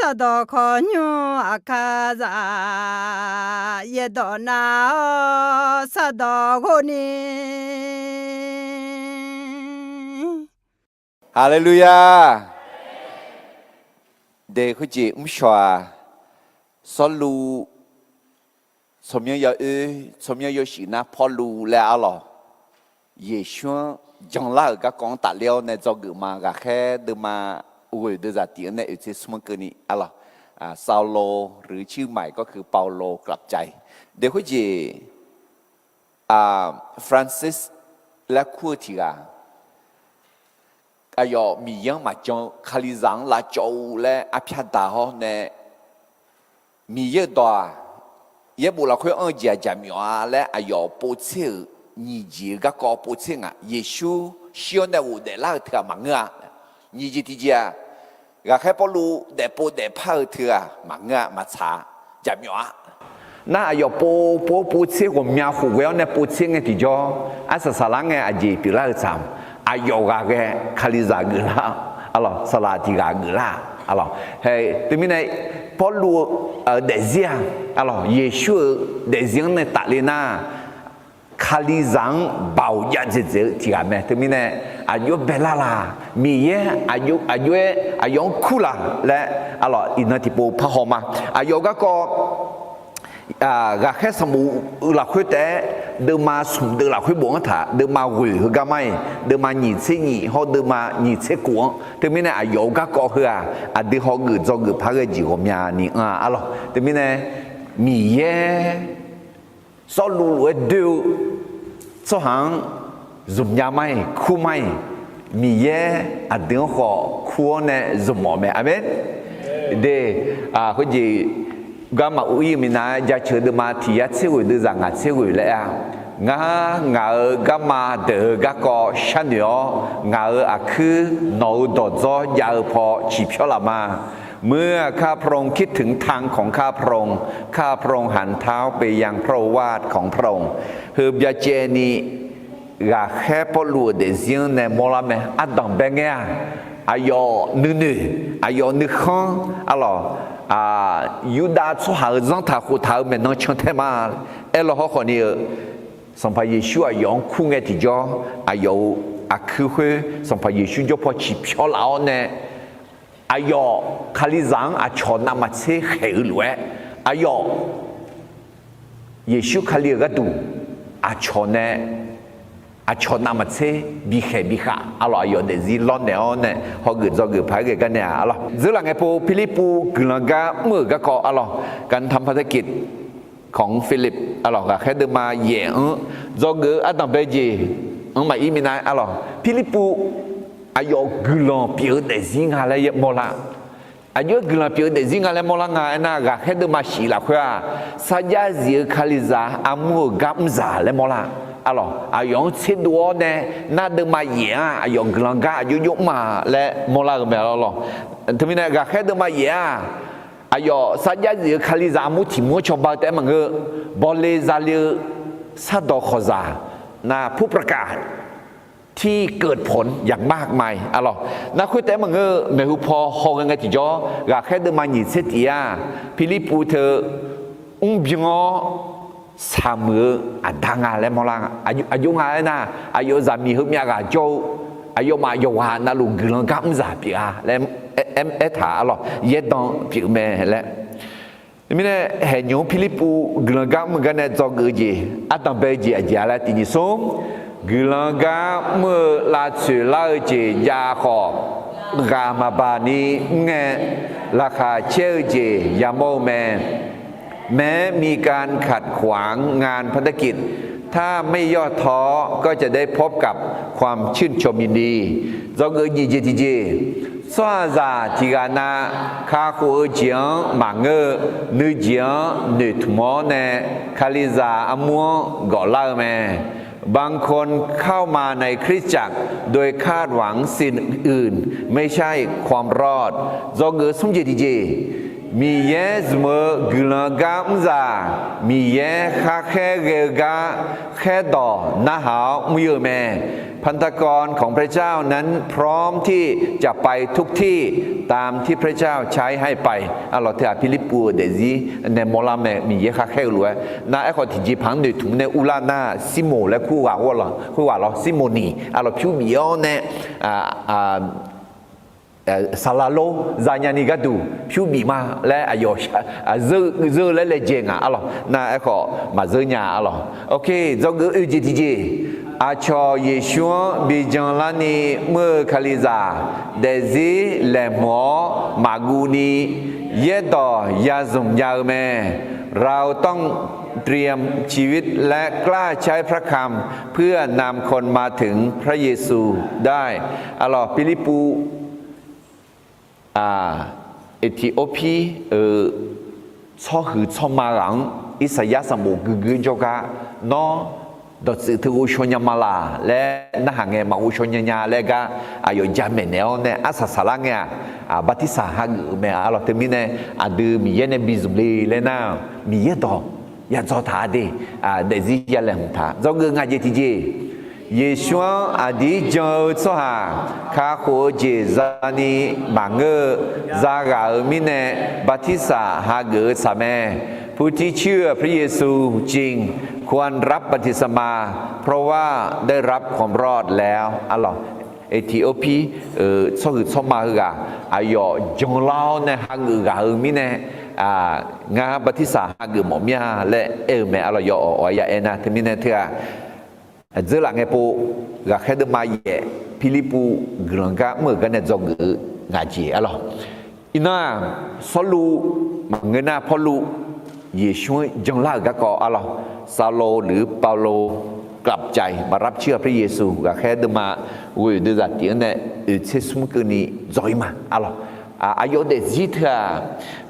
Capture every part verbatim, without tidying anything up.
Sardawq khawqnymr aqkar zaq, yaerdawq nav-awr sardawq ghov ni. Haleluya! Deq khoerjeq mrshawq-aq, Sawrluv tsawrmyanr yawoer tsawrmyanr yawshuif nar Pawrluv laer arlawq, Yeqsur-anr janlar-euq garkawv-anr tafler-awr nae dzawgeuf ma. Ghaqkhaer deuvma ghoeq deuvzaq tiq-anr nae oeq tser smr-anr keuvni arlawq, Sawrluv ruq cirmaiq gawrkeuv Pawrluv กลับใจ. Deq khoerjeq Francis laer kur-eu tiq ghaq, aqyawf Miqyaer-anr maqjan-eu Kalizaq-anr lavcawv-eu laer arpyar daq-awr nae, Miqyaer-euq dawq-aq, yaerbof lafkhoer anr-eu jeq-aq jaqmyawf-a laer aqyawf povtser-euq nyiq jeq-eu garkawv povtser ngaq. Yeqsur shir-awr nae ghofdaef lar-eu teughaq maqngeur-a. Nyiq jeq tiqjeq-aq, ghaqkhaer Pawrluv daefpov daefpar-eu teughaq maqngeur-a, maqtsaq-a, jaqmyawf-a. Nar aqyawf pov pov-awr povtser ghawqmya khof ghae-awr nae povtser ngae tiqjawr, arsaq saqlar ngae aqjeq pyeuflar-eu tsaq-aq, aqyawf ghaqghae Kalizaq geuflar-awr arlawq, saqlaq tiq ghaq geuflar-aq arlawq. Hae, teumirnae Pawrluv-eu daefzir-aq arlawq, Yeqsur-euq daefzir-anr nae tafle nar, Kalizaq-anr baoq jav dzaeqdzaeq-eu tiq ghaq mae. Teumirnae aqjox-aer baelar laq, Miqyaer aqjox-aer aqyawf-anr kur laq laer arlawq, iqnan tiqpov parhaw ma. Aqyawf garkawv ghaqkhaer sanqbof-eu lafkhoer taef-aer, deuvma smq deuv lafkhoer bof-anr taq, deuvma ghoeq heugar mar-iq, deuvma nyiq tser nyiq hawr deuvma nyiq tser kof-anr. Teumirnae aqyawf-euq garkawv heu-aq, aqdui hawgeuf dzawgeuf par ghae jeq ghawqmyani anr-a arlawq. Teumirnae Miqyaer Sawrluv lof-aer doer-eu tsawrhaq-anr zmqnya mar-iq, kur mar-iq, Miqyaer aqdui-anr khawf kur-awr nae zmq-awq mae. Aqmeq. Deq, khoerjeq garma ur-ir-eu minav-aer jaceuq deuvma tiq yar tser ghoeq deuvzaq ngaq tser ghoeq laer-a, ngar ngaq-euq garma deuq-eu garkawv sharnoeq-awr, ngaq-euq aqkuir nawq-euq dawqdzawr jav-eu paw ciqpyawr laf ma. เมื่อข้าพระองค์คิดถึงทางของข้าพระองค์ ข้าพระองค์หันเท้าไปยังพระโอวาทของพระองค์ Heu byacaevni ghaqkhaer Pawrluv-euq daefzir-anr nae mawrlar mae. Ardanqbae ngae-aq, aqyawf nuinoeq, aqyawf nuikhanr arlawq, Yurdav tsawrhaq-euq zanrtaq khoftaq-euq maeqnan cantae ma. Aerlaw hawrkhawf ni-eu, Sanqpaq Yeqsur aqyawf-anr kur ngae tiqjawr, aqyawf-euq aqkuir khoer Sanqpaq Yeqsur jawr paw ciqpyawr laf-awr nae, aqyawf Kalizaq-anr aqcawq navmaqtser khaeq-eu lof-aer, aqyawf Yeqsur Kali-euq gharduq aqcawq nae aqcawq navmaqtser bikhaeq bikhav arlawq, aqyawf daefzir lawrnaeq-awr nae hawgeuf dzawgeuf paq-aer ghae gar nae-aq arlawq. Dzeurlaf ngae pov Pirlirpuv guiqlanq gar mr-euq garkawv arlawq, การทำพันธกิจของฟิลิป arlawq, ghaqkhaer deuvma yaef-anr dzawgeuf-eu ardanqbae jeq-anr maqir minav arlawq, Pirlirpuv aqyawf guiqlanq pyeuf-eu daefzir nga laer mawrlar. Aqjox-aer guiqlanq pyeuf-eu daefzir nga laer mawrlar nga aernar, ghaqkhaer deuvma shif lafkhoer-aq, sarjax zif-eu Kalizaq armur-euq gar mrzaq laer mawrlar. Arlawq, aqyawf-anr tserdov-awr nae nar deuvma yaef-anr aqyawf guiqlanq gar aqjox jov mr-a laer mawrlar-eu mae arlawq. Teumirnae ghaqkhaer deuvma yaef-aq, aqyawf sarjax zif-eu Kalizaq armur tiq mur-anr cawba-eu taef-aer maqngeur, bawle zale-eu sardawq khawqzaq, nar ผู้ประกาศที่เกิดผลอย่างมากมาย arlawq. Nar khoer taef-aer maqngeur, maeqhu paw hawghae ngae tiqjawr, ghaqkhaer deuvma nyiq tser tiq-aq, Pirlirpuv teu mrbyan-awr saqmuiq-eu aqda nga laer mawrlar. Aqjox nga aernar, aqyawf zaqmiq heumyav ghaq jawr-eu aqyawfmaf yawqghaq navluf guiqlanq gar mrzaq pyeuf-a laer aertaq arlawq, yaerdan pyeuf mae laer. Mirnae haeqnymq-anr Pirlirpuv guiqlanq gar mr-eu gar nae dzawgeuf-eu jeq, ardanqbae-eu jeq aqjeq-a laer tiq nyiq smr, guiqlanq gar mr-eu lavtsoeq lar-eu jeq jav khawf, ghaq maqbaq ni mr ngae, laqkhaq caer-eu jeq yamawr-eu mae. แม้มีการขัดขวางงานพันธกิจ ถ้าไม่ย่อท้อก็จะได้พบกับความชื่นชมยินดี Dzawgeuf nyiq jeq tiqjeq, tsawrhaqzaq tiq ghaq nav kakhof-eu jeq-anr maqngeur-eu, nuijeq-anr noeqtmq-awr nae Kalizaq armur-anr gawflar-eu mae. บางคนเข้ามาในคริสตจักร โดยคาดหวังสิ่งอื่น ไม่ใช่ความรอด Dzawgeuf smr jeq tiqjeq, Miqyaer zmq-eu guiqlanq gar mr zaq, Miqyaer khar khaer ghae-eu gar khaerdawq narhaq-awr mr-eu mae. พระพรของพระเจ้านั้น พร้อมที่จะไปทุกที่ ตามที่พระเจ้าใช้ให้ไป Arlawq teu-aq, Pirlirpuv-euq daefzir nae mawrlar mae, Miqyaer khar khaer-eu lof-aer. Nar aerkhawf tiqjeqpaq-anr noeqtmq nae uvlar nar, Sirmoq laer kur ghaq khoerghaq lawr, Sirmoq ni arlawq pyur bif-awr nae saqlaq lor zanya ni gharduq pyur bif ma laer aqyawf zeur laer laejae nga arlawq. Nar aerkhawf maqzeur nya arlawq. Ok, dzawgeuf oe jeq tiqjeq, aqcawq Yeqsur-anr bi janlar ni mr-eu Kalizaq daefzir laeqhmq-awr maqguv ni yaerdawq ya zmq nya-eu mae. เราต้องเตรียมชีวิตและกล้าใช้พระคำเพื่อนำคนมาถึงพระเยซูได้ Arlawq Pirlirpuv Eqteopiv-euq tsawrhuiq tsawrma ghaq-anr Irsaqyar sanqbof guigui jawrgar, Nawr dawqtsuif teu ghovshaw nya ma laq laer narhaq ngae, maqghovshaw nya nya laer gar aqyawf jamaeq naeq-awr nae arsaq saqlar ngae-aq, bartirsaq hageuf-eu mae. Arlawq teumirnae aqdui Miqyaer nae bi zmq le laer nar, Miqyaer dawq ya dzaw taq-a de, daefzir ya laeqhmq taq. Dzawgeuf ngaq jeq tiqjeq, Yeqsur-anr aqdir jan-eu tsawrhaq kakhof-eu jeq zani maqngeur-eu zaghaq-euq mirnae bartirsaq hageuf-eu tsaq mae. ผู้ที่เชื่อพระเยซูจริงควรรับบัพติศมา เพราะว่าได้รับความรอดแล้ว Arlawq Eqteopiv-euq tsawrhuiq tsawrma heughaq aqyawf janlar-awr nae hageuf ghaq-euq mirnae, ngar bartirsaq hageuf mawf mir-a laer aer-eu mae. Arlawq yawawq ya aernar teumirnae teu-aq, dzeur laf ngae pov, ghaqkhaer deuvma yaef Pirlirpuv guiqlanq gar mr-euq gar nae dzawgeuf-eu ngaq jeq arlawq. Iqnan-aq, Sawrluv maqngeur nar Pawrluv Yeqsur-anr janlar-euq garkawv arlawq, ซาโล หรือ เปาโล กลับใจมารับเชื่อพระเยซู ghaqkhaer deuvma ghoe deuvzaq tiq-anr nae oeq tser smr keuvni dzaw-ir ma arlawq. Aqyawf daefzir teu-aq,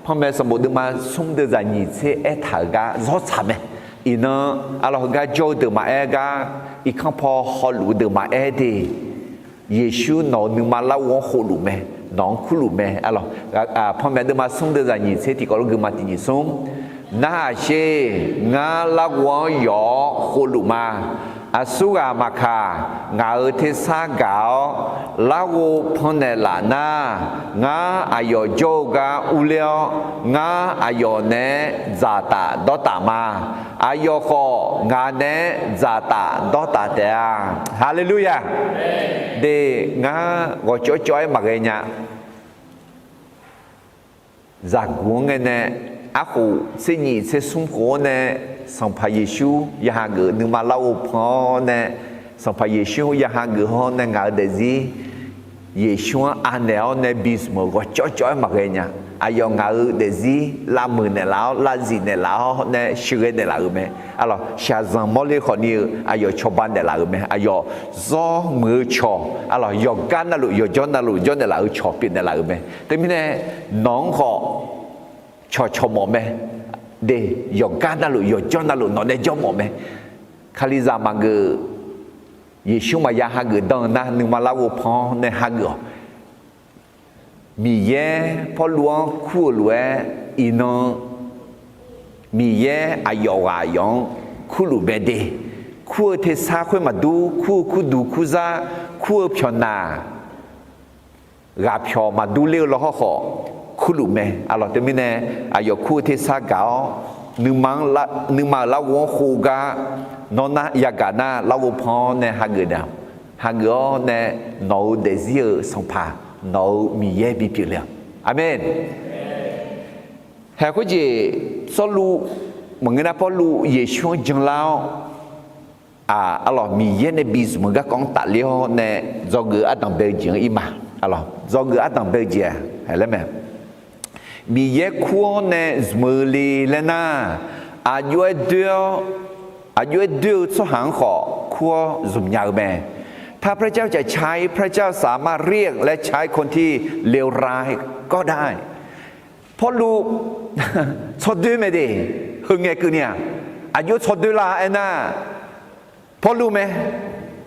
panmaeq sanqbof deuvma smr deuvzaq nyiq tser aertaq-euq gar zawr tsaq mae. Iqnan arlawq heugar jawr-eu deuq maqaer gar, irkanr paw hawluf-eu deuq maqaer de. Yeqsur nawq-euq nuima larghov-anr khovluf mae, nawq-anr kurluf mae arlawq. Panmaeq deuvma smr deuvzaq nyiq tser tiqkawv lof geuma tiq nyiq smr. Narhaq sher, ngar larghov-anr yawf-awr khovluf ma. Aqsurghaq maqkaq, ngaq-euq tersar gaq-awr larghov pannaeq laf nar, ngar aqyawf jawr-eu gar urler-awr, ngar aqyawf naeq-aer dzaqtaf dawrtaf ma. Aqyawf khawf ngaq naeq-aer dzaqtaf dawrtaf taef-a. Haleluya! De, ngar ghawqcawv cawv-aer maqghae nya. Zaqguq-anr ngae nae arkhof tser nyiq tser smr khof-awr nae, Sanqpaq Yeqsur ya hageuf nuima larghov pan-awr nae, Sanqpaq Yeqsur ya hageuf hawr nae ngaq-euq daefzir Yeqsur-anr anaeq-awr nae bi zmq-euq ghawqcawv cawv-aer maqghae nya. Aqyawf ngaq-euq daefzir lavmuiq naeqlaf-awr, lavzif naeqlaf-awr nae sheuqghae naeqlaf-euq mae. Arlawq, shaqzanq mawrler khawfni-eu aqyawf cawba naeqlaf-euq mae. Aqyawf zawr muiq-eu cawq, arlawq, yawqgar navluf yawqjawr navluf jawr naeqlaf-euq cawq pyeuf naeqlaf-euq mae. Teumirnae nawq-anr khawf cawqcawq mawf mae. De, yawqgar navluf yawqjawr navluf nawq nae jawr mawf mae. Kalizaq maqgeuf, Yeqsur maqya hageuf dan-eu nar nuima larghov pan-awr nae hageuf-awq. Miqyaer Pawrluv-anr kur-euq lof-aer, iqnan Miqyaer aqyawf ghaq aqyawf-anr kurluf mae de. Kur-eu tersar khoer maqdur, kur-eu kurduq kurzar, kur-eu pyawqnaq ghaqpyawq maqdur ler-eu lawhawr khawf kurluf mae. Arlawq teumirnae aqyawf kur-eu tersar gaq-awr, nuima-euq larghov-anr khov gar nawr nar yagaq nar larghov pan-awr nae hageuf-awq. Hageuf-awr nae nawq-euq daefzir-euq Sanqpaq, nawq-euq Miqyaer bipyeuf le-awq. Aqmeq. Haeq khoerjeq, Sawrluv maqngeur nar Pawrluv Yeqsur-anr janlar-awr, arlawq, Miqyaer nae bi zmq-eu garkawv-anr tafler-awr nae dzawgeuf ardanq bae-eu jeq-anr ir ma. Arlawq, dzawgeuf ardanq bae-eu jeq-aq, haeq laer mae. Miqyaer kur-awr nae zmq-eu le laer nar, aqjox-aer doer-awr, aqjox-aer doer-eu tsawrhaq-anr khawf kur-awr zmq nya-eu mae. ถ้าพระเจ้าจะใช้ พระเจ้าสามารถเรียกและใช้คนที่เลวร้ายก็ได้ Pawrluv tsawrdoer mae de. Heu ngae keuvni-aq, aqjox tsawrdoer lar aernar, Pawrluv mae.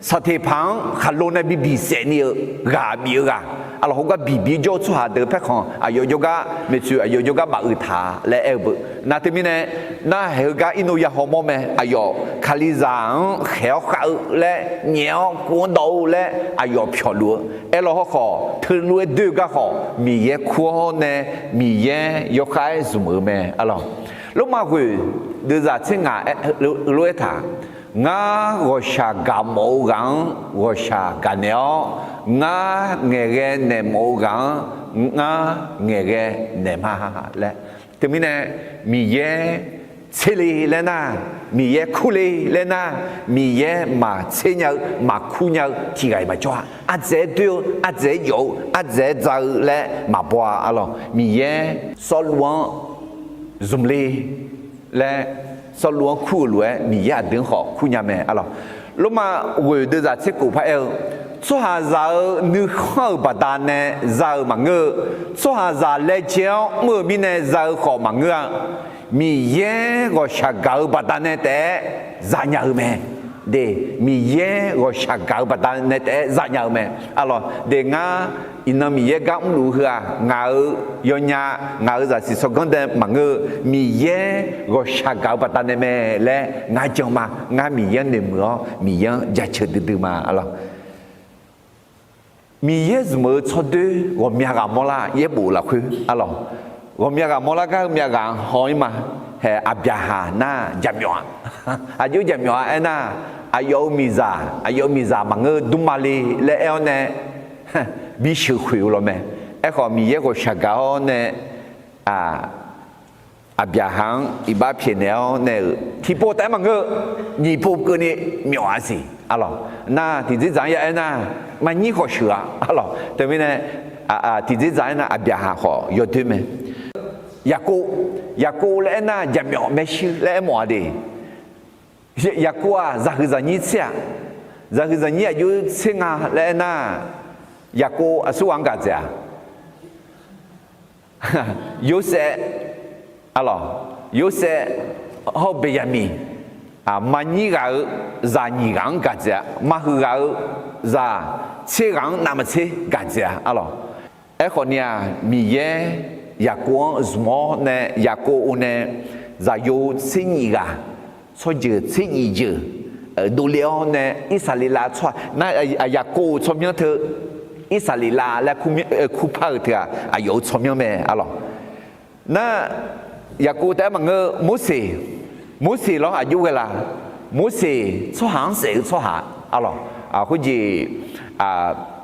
Saqteqpaq-anr khaqlo nae bi biqsaef ni-eu ghaq bif-eu ghaq, Aqlawq, khoergar biqbir jawr-eu tsawrhaq deuq paerkhanq aqyawf jawrgar maeqtsoeq, aqyawf jawrgar maqeuq taq laer aer-eu beu. Nar teumirnae, nar haeq heugar irnov ya hawmawr mae. Aqyawf Kalizaq-anr khaeq-awr khav-eu laer, nyaef-awr kuv-anr dawv-eu laer aqyawf pyawqluf-eu aerlawr hawrkhawf, teulof-aer doer-eu garkhawf, Miqyaer kur-awr nae, Miqyaer yawkhav-aer zmq-euq mae. Aqlawq, Lormav ghoeq deuvzaq tser ngaq lof-aer taq, Ngar ghawqshaq gaq mawf-eu ghaq-anr ghawqshaq gaq naeq-awr, ngar ngaeqghae naeq mawf-eu ghaq-anr ngar ngaeqghae naeq ma laer. Teumirnae, Miqyaer tser le laer nar, Miqyaer kur le laer nar, Miqyaer maqtser nya-eu maqkur nya-eu tiq ghaq-iq maqjawr-a. Ardzaeq-aer doer-eu, ardzaeq-aer jawf-eu, ardzaeq-aer dza-eu laer maqbaw-a. Aqlawq, Miqyaer Sawrluv-anr zmq le laer, Sawrluv-anr kur-euq lof-aer Miqyaer aqdui-anr khawf kur nya mae. Aqlawq, Lormav ghoeq deuvzaq tser khof par aer-eu, tsawrhaqzaq-euq nuikhanr-euq baqdanae za-euq maqngeur-eu, tsawrhaqzaq laejae-awr mr-eu mirnae za-eu khawf maqngeur-a. Miqyaer ghawqshaq gaq-eu baqdanae taef-aer zanya-eu mae. De, Miqyaer ghawqshaq gaq-eu baqdanae taef-aer zanya-eu mae. Aqlawq, de ngar iqnan Miqyaer gar mrluf-eu heu-aq, ngaq-euq yawnya, ngaq-euq zaqsiq tsawrganr dae maqngeur-eu, Miqyaer ghawqshaq gaq-eu baqdanae mae laer ngar jan ma. Ngar Miqyaer-anr noeqmuiq-awr Miqyaer-anr jaceuq duidui ma. Aqlawq, Miqyaer zmq-eu tsawrdoer ghawqmya ghaq mawrlar yaerbof lafkhoer, aqlawq, ghawqmya ghaq mawrlar gar-eu myav ghaq haw-ir ma. Haeq Aqbyaqhaq nar jaqmyawf-a. Aqjox jaqmyawf-a aernar, aqyawf-euq miqzaq, aqyawf-euq miqzaq maqngeur-eu dmrma le laer aer-awr nae bisheuq khoeq-eu lawr mae. Aerkhawf, Miqyaer ghawqshaq gaq-awr nae Aqbyaqhaq-anr iqbax pyaeqnaeq-awr nae-euq tiqpov taef-aer maqngeur-eu, nyiq pov keuvni myawf-a siq. Aqlawq, nar tiqdzerdzaq-anr ya aernar, maqnyir khawf sheuq-a. Aqlawq, teumirnae, tiqdzerdzaq aernar Aqbyaqhaq khawf yawdoer mae. Yaqkov, Yaqkov laer aernar jaqmyawf maershuir laer aermawf-a de. Yaqkov-aq zaqhuiq zaqnyir tser-aq, zaqhuiq zaqnyir aqjox tser nga laer aernar, Yaqkov aqsurghaq-anr gaq dzaeq-a. Yorsaev, aqlawq, Yorsaev hawr-eu Beqyaqmiq, maqnyir ghaq-euq zaq nyiq ghaq-anr gaq dzaeq-a. Maqhuiq ghaq-euq zaq tser ghaq-anr navmaqtser gaq dzaeq-a. Aqlawq, aerkhawf ni-aq, Miqyaer Yaqkov-anr zmq-awr nae, Yaqkov-eu nae zaqyo tser nyif ghaq, tsawrjeuq tser nyif jeuq dovle-awr nae, Irsaqleqlav tsawrhaq nar, Yaqkov-euq tsawrmyanr teu, Irsaqleqlav laer kurpar-euq teu-aq, aqyawf-euq tsawrmyanr mae. Aqlawq, nar Yaqkov taef-aer maqngeur-eu Morseq, Morseq lawr aqjox ghae la? Morseq tsawrhaq-anr saef-eu tsawrhaq, aqlawq, khoerjeq,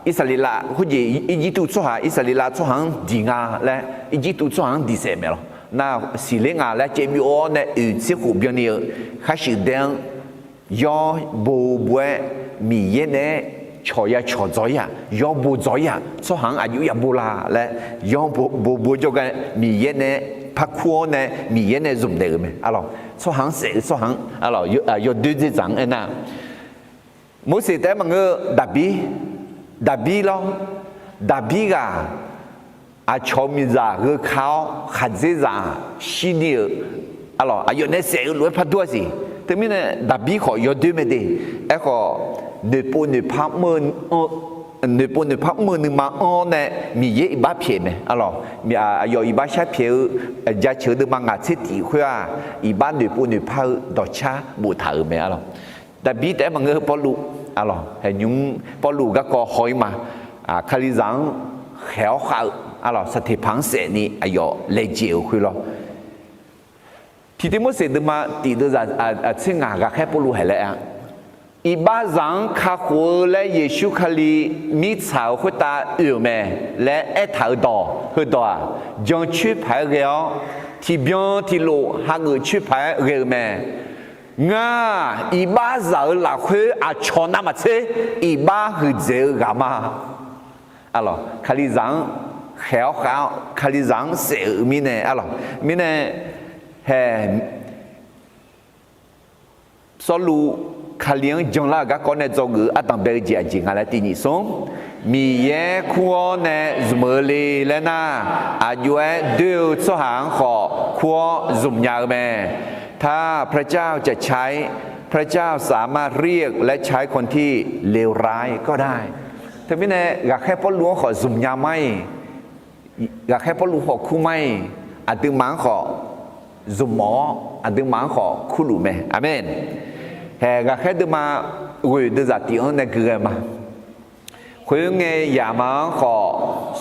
Irsaqleqlav khoerjeq Irjirtuv tsawrhaq, Irsaqleqlav tsawrhaq-anr diq nga laer, Irjirtuv tsawrhaq-anr diq saef mae lawr. Nar siqler nga laer caevbyov-awr nae oeq tser khof byanni-eu kharshuif daer-anr yawr bo bo-aer Miqyaer naeq-aer cawq ya cawq dzaw-ir-aq, yawr bo dzaw-ir-aq, tsawrhaq-anr aqjox ya bo la laer yawr bo bo-eu jawrgar Miqyaer naeq-aer parkur-awr nae Miqyaer nae zmqnaeq-euq mae. Aqlawq, tsawrhaq-anr saef-eu tsawrhaq-anr, aqlawq, yawdoer dzerdzaq-anr aernar, Morseq taef-aer maqngeur-eu Daqbir, Daqbir lawr, Daqbir ghaq aqcawq-eu miqzaq gheuka-awr khaqdzerzaq shirni-euq, aqlawq, aqyawf nae saef-eu lof-aer pardur-a siq. Teumirnae Daqbir khawf yawdoer mae de. Aerkhawf, noeqpov noeqpar mr-eu noeqpov noeqpar mr-eu nuima anr-awr nae Miqyaer iqbax pyaeq mae. Aqlawq, aqyawf iqbax shar pyaeq-eu jaceuq-eu deuvma ngaq tser tif khoer-aq, iqbax noeqpov noeqpar-eu dawqcar boftaq-euq mae. Aqlawq, Daqbir taef-aer maqngeur-eu Pawrluv, aqlawq, haeqnymr Pawrluv garkawv haw-ir ma. Kalizaq-anr khaeq-awr khav-eu, aqlawq, Saqteqpaq-anr saefni aqyawf laejae-euq khoer lawr. Tiqtiv Morseq deuvma tif deuvzaq tser ngaq ghaqkhaer Pawrluv haeq laer-a, iqbaxzaq-anr kakhof-eu laer Yeqsur Kali mirtsaq-euq khoertav oe-euq mae laer aertaq-euq dawq heudawq-aq, jancoer paq-aer ghae-awr, tiqbyan tiqlof hageuf coer paq-aer ghae-eu mae. Ngar-aq, iqbaxzaq-euq lafkhoer aqcawq navmaqtser iqbax huiqdzaeq-eu ghaq ma. Aqlawq, Kalizaq-anr khaeq-awr khav-awr Kalizaq-anr saef-euq mirnae, aqlawq, mirnae hae Sawrluv Kali-anr janlar-euq garkawv nae dzawgeuf-eu ardanqbae-eu jeq aqjeq nga laer tiq nyiq smr, Miqyaer kur-awr nae zmq-eu le laer nar, aqjox-aer doer-eu tsawrhaq-anr khawf kur-awr zmq nya-eu mae. ถ้าพระเจ้าจะใช้ พระเจ้าสามารถเรียกและใช้คนที่เลวร้ายก็ได้ Teumirnae ghaqkhaer Pawrluv-anr khawf zmq nya mar-iq, ghaqkhaer Pawrluv khawf kur mar-iq, aqduimaf-anr khawf zmq mawf-awr aqduimaf-anr khawf kurluf mae. Aqmeq. Haeq ghaqkhaer deuvma ghoeq deuvzaq tif-anr nae gui ghae ma. Khoerngae yaqma-anr khawf,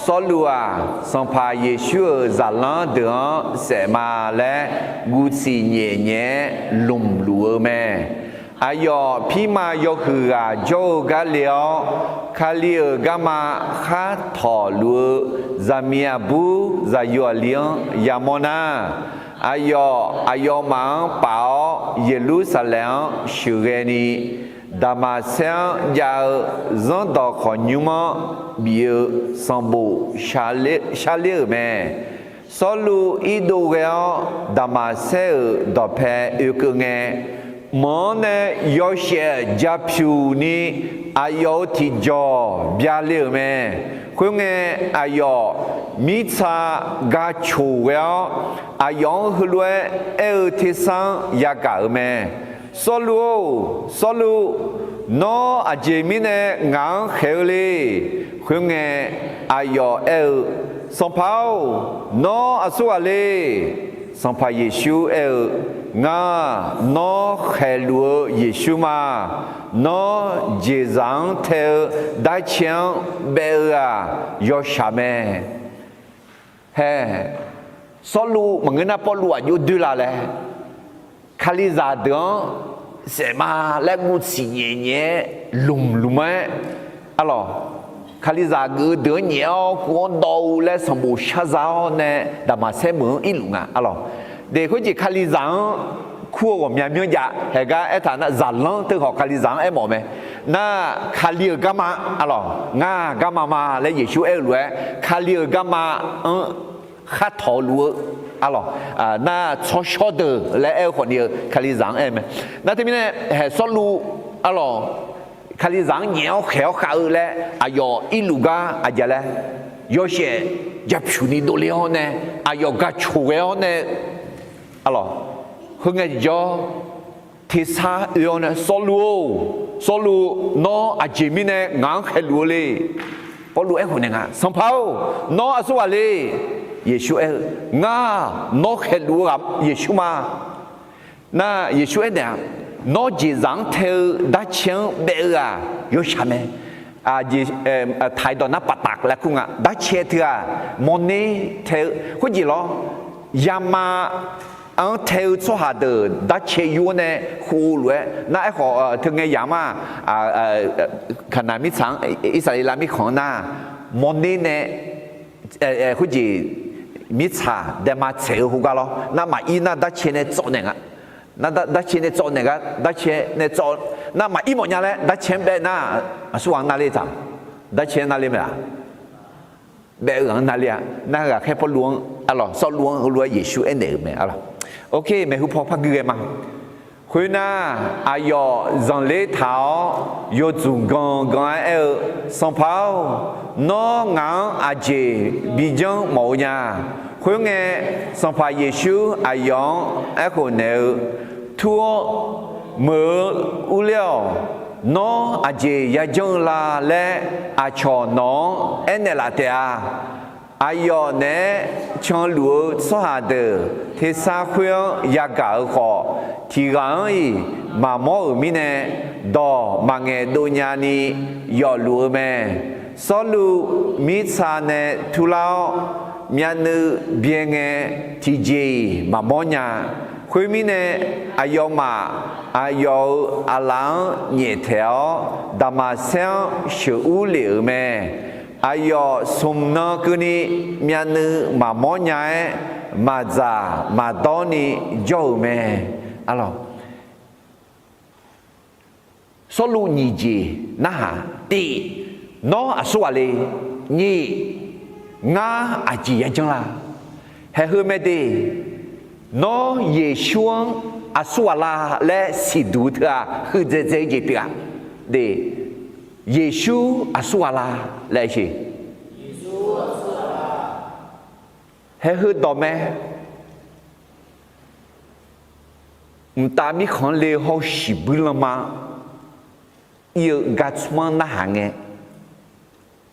Sawrluv-aq, Sanqpaq Yeqsur-euq zaqlanr deuq-anr saef ma laer guvsiq nyaef nyaef-aer lmq luf-eu mae. Aqyawf pirma yawhuiq ghaq jawr-eu gar le-awr, Kali-euq garma khar tawq luf-eu zaqmiq aqbur zaqyo aqli-anr yamawr nar, aqyawf aqyawfmaf-anr paf-awr Yeqlursaqlaeq-anr sheuqghae ni, Daqmaqsaer-anr jav-eu zanrdawq khawqnymr-anr bif-eu sanqbof sharler-euq mae. Sawrluv irdov ghae-awr, Daqmaqsaer-euq dawqpae oekeuv ngae, mq-anr nae yawshaef japyuq ni aqyawf-euq tiqjawq byale-euq mae. Khoerngae, aqyawf mirtsa ga coq ghae-awr, aqyawf-anr heulof-aer aer-eu tersar-anr yagaq-euq mae. Sawrluv-or, Sawrluv, nawr aqjeq mirnae ngaq-anr khaeq-eu le? Khoerngae, aqyawf aer-eu, Sanqpaq-or, nawr aqsur ghaq le? Sanqpaq Yeqsur aer-eu, Ngar, nawr khaeqluf-eu Yeqsur ma. Nawr jeqzaq-anr tae-eu darcaer-anr baev-eu-aq, yawshaq mae. Hae, Sawrluv maqngeur nar Pawrluv aqjox doer la laer, Kalizaq deuq-anr saef ma laer guvsiq nyaef nyaef-aer lmq lmq-aer, arlawq, Kalizaq geuf-eu deuq-anr nyaef-awr kuv-anr dawv-eu laer sanqbof sharza-awr nae Daqmaqsaer meuq-anr irluf nga, arlawq. De khoerjeq Kalizaq-anr kur-eu ghawqmya myanr jav haeq gar aertaq nar, zaqlanr teu khawf Kalizaq-anr aermawf mae. Nar, Kali-euq garma, arlawq, ngar garma ma laer Yeqsur aer-eu lof-aer, Kali-euq garma-anr khar tawq luf-eu, arlawq, nar tsawrshawr deuq laer aer-eu khawfni-eu Kalizaq-anr aer mae. Nar teumirnae haeq Sawrluv, arlawq, Kalizaq-anr nyaef-awr khaeq-awr khav-eu laer aqyawf irluf gar aqjeq laer, yawshaef japyuq ni dovle-awr nae aqyawf ga coq ghae-awr nae, arlawq, khoerngae tiqjawr tersar oe-awr nae, Sawrluv-or, Sawrluv, nawr aqjeq mirnae ngaq-anr khaeqluf-eu le? Pawrluv aerkhof naeq nga, Sanqpaq-or, nawr aqsur ghaq le? Yeqsur aer-eu, Ngar, nawr khaeqluf-eu ghaq Yeqsur ma. Nar, Yeqsur aernaeq-aq, Nawr jeqzaq-anr tae-eu darcaer-anr baev-eu-aq, yawshaq mae. Taq-iq dawq nar paqtaf laer kur nga. Darcaer teu-aq, mawrner tae-eu khoerjeq lawr. Yama-anr tae-eu tsawrhaq deuq darcaer yur-awr nae khov lof-aer nar, aerkhawf teu ngae yamq-aq, Kaqnaq mirtsaq-anr, Irsaqleqlav mirkhanq-anr nar, mawrner nae khoerjeq mirtsaq daema tsaeq-eu khoergar lawr. Nar maqir nar darcaer nae tsawv naeq nga. Nar darcaer nae tsawv naeq gar, darcaer nae tsawv, nar maqir mawfnya laer darcaer-anr baev nar, aqsur ghaq-anr nar ler taq? Darcaer-anr nar ler mae-aq? Baev-eu ghaq-anr nar ler-a. Nar ghaqkhaer Pawrluv-anr, arlawq, Sawrluv-anr heulof-aer Yeqsur aernaeq-euq mae, arlawq. Ok, maeqhu paw par gui ghae ma. Khoernar, aqyawf zanqler taq-awr, yawdzmq ganqganq-aer aer-eu, Sanqpaq-or, nawr ngaq-anr aqjeq bi janr mawf-eu nya? Khoerngae, Sanqpaq Yeqsur aqyawf-anr aerkhof naeq-eu, Tur-awr, meuq-eu urler-awq. Nawr aqjeq yajanr-eu la laer aqcawq nawq-anr aernaeq laf taef-a. Aqyawf naeq-aer canluf-eu tsawrhaq deuq tersar khoer-anr yagaq-eu khawf, tiq ghaq-anr-iq maqmawr-euq mirnae, dawq maqngaeq dov nyani yawfluf-eu mae. Sawrluv mirtsa nae turlar-awr, myavnuiv byae ngae, tiqjeq-iq maqmawr nya. Khoermirnae, aqyawfmaf aqyawf-euq aqlaf-anr nyaeftaeq-awr, Daqmaqsaer-anr sheuqur lef-euq mae. Aqyawf smq nan keuvni myavnuiv maqmawr nya-aer, maqdzaq maqdawr ni jawr-euq mae. Arlawq, Sawrluv nyiq jeq narhaq, tiq, nawr aqsur ghaq le? Nyiq, ngar aqjeq yajanr la? Haeq heu mae de, nawr Yeqsur-anr aqsur ghaq la laer siqduq teu-aq, huiqdzaeq dzae-eu jeq pyeuf-a. De, Yeqsur aqsur ghaq la laer siq. Haeq heu dawq mae. Mqtav mirkhanq-anr le hawr-eu shiqbuir lanma ir-eu gar tsmr-anr narhaq ngae,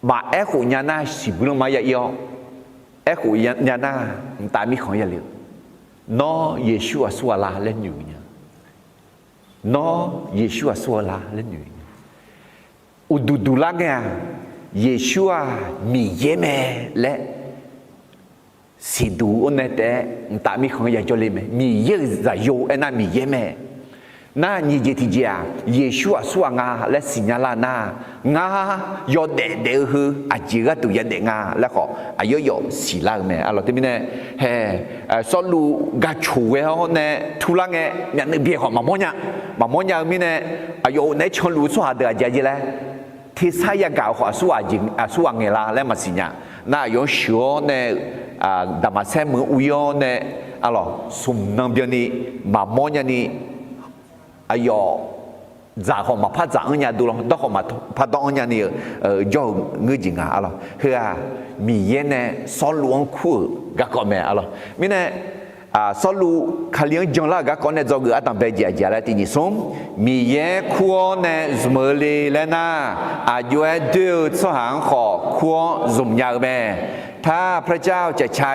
maqaer khof nya nar siqbuir lanma ya ir-awr, aer khof nya nar mqtav mirkhanq-anr ya le-eu. Nawr Yeqsur aqsur ghaq la laer noeq nya. Nawr Yeqsur aqsur ghaq la laer noeq nya. Uqduq duq lar ngae-aq, Yeqsur-aq Miqyaer mae laer siqduq or nae taef-aer mqtav mirkhanq-anr yajawr le mae. Miqyaer-euq zaqyo aernar Miqyaer mae. Nar nyiq jeq tiqjeq-aq, Yeqsur aqsur ghaq nga laer siqnya lar nar, ngar yawdaef daef-eu heu aqjeq gharduq yadaef nga laer khawf aqyawf yawf siqlar-eu mae. Arlawq teumirnae, hae, Sawrluv gaq coq ghae-awr nae turlar ngae myavnuiv byae khawf maqmawr nya. Maqmawr nya-eu mirnae, aqyawf naeq-aer canluf-eu tsawrhaq deuq aqjeq aqjeq laer tersar yagaq-eu khawf aqsur ghaq ngaeq la laer maqsiq nya. Nar aqyawf-anr sheuq-awr nae-eu, Daqmaqsaer meuq-anr uir-awr nae, arlawq smq nan byanni maqmawr nyani, aqyawf dzaq khawf maqpar dzaq-anr nya dov lawr, dawr khawf maqpar dawr-anr nyani-eu jawr-eu ngeur jeq nga. Arlawq heu-aq, Miqyaer nae Sawrluv-anr kur-euq garkawv mae. Arlawq mirnae, Sawrluv Kali-anr janlar-euq garkawv nae dzawgeuf ardanqbae jeq aqjeq laer tiq nyiq smr, Miqyaer kur-awr nae zmq-eu le laer nar, aqjox-aer doer-eu tsawrhaq-anr khawf kur-awr zmq nya-eu mae. ถ้าพระเจ้าจะใช้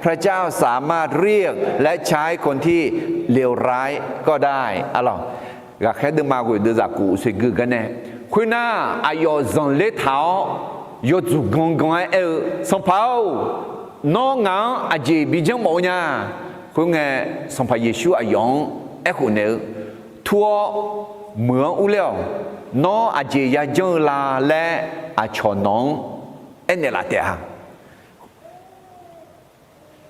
พระเจ้าสามารถเรียกและใช้คนที่เลวร้ายก็ได้ Arlawq, ghaqkhaer deuvma ghoeq deuv zaqkuf uqsoe gui gar nae, khoernar, aqyawf zanqler taq-awr yawdzuq gangan-aer aer-eu, Sanqpaq-or, nawr ngaq-anr aqjeq bi janr mawf-eu nya. Khoerngae, Sanqpaq Yeqsur aqyawf-anr aerkhof naeq-eu, Tur-awr, meuq-anr urler-awq. Nawr aqjeq yajanr-eu la laer aqcawq nawq-anr aernaeq laf taef-a.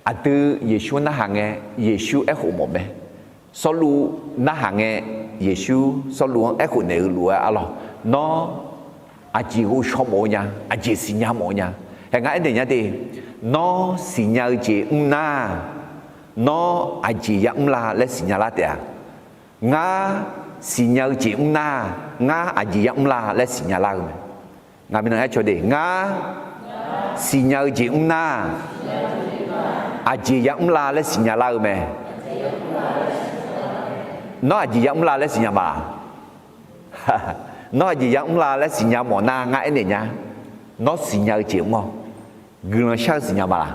Aqdui Yeqsur narhaq ngae, Yeqsur aerkhof mawf mae. Sawrluv narhaq ngae, Yeqsur Sawrluv-anr aerkhof naeq-eu lof-aer, Arlawq, nawr aqjeq ghovshaw mawf-eu nya, aqjeq siqnya mawf-eu nya. Hae, ngar aernaeq nya de, nawr siqnya-eu jeq mr nar, nawr aqjeq yamr la laer siqnya lar taef-a. Ngar siqnya-eu jeq mr nar, ngar aqjeq yamr la laer siqnya lar-eu mae. Ngaq mirnan aer caw de, ngar siqnya-eu jeq mr nar, aqjeq yamr la laer siqnya lar-eu mae. Nawr aqjeq yamr la laer siqnya ma laq? Nawr aqjeq yamr la laer siqnya mawf nar, ngar aernaeq nya, nawr siqnya-eu jeq mr-awr, guiqlanq shar-eu siqnya ma laq?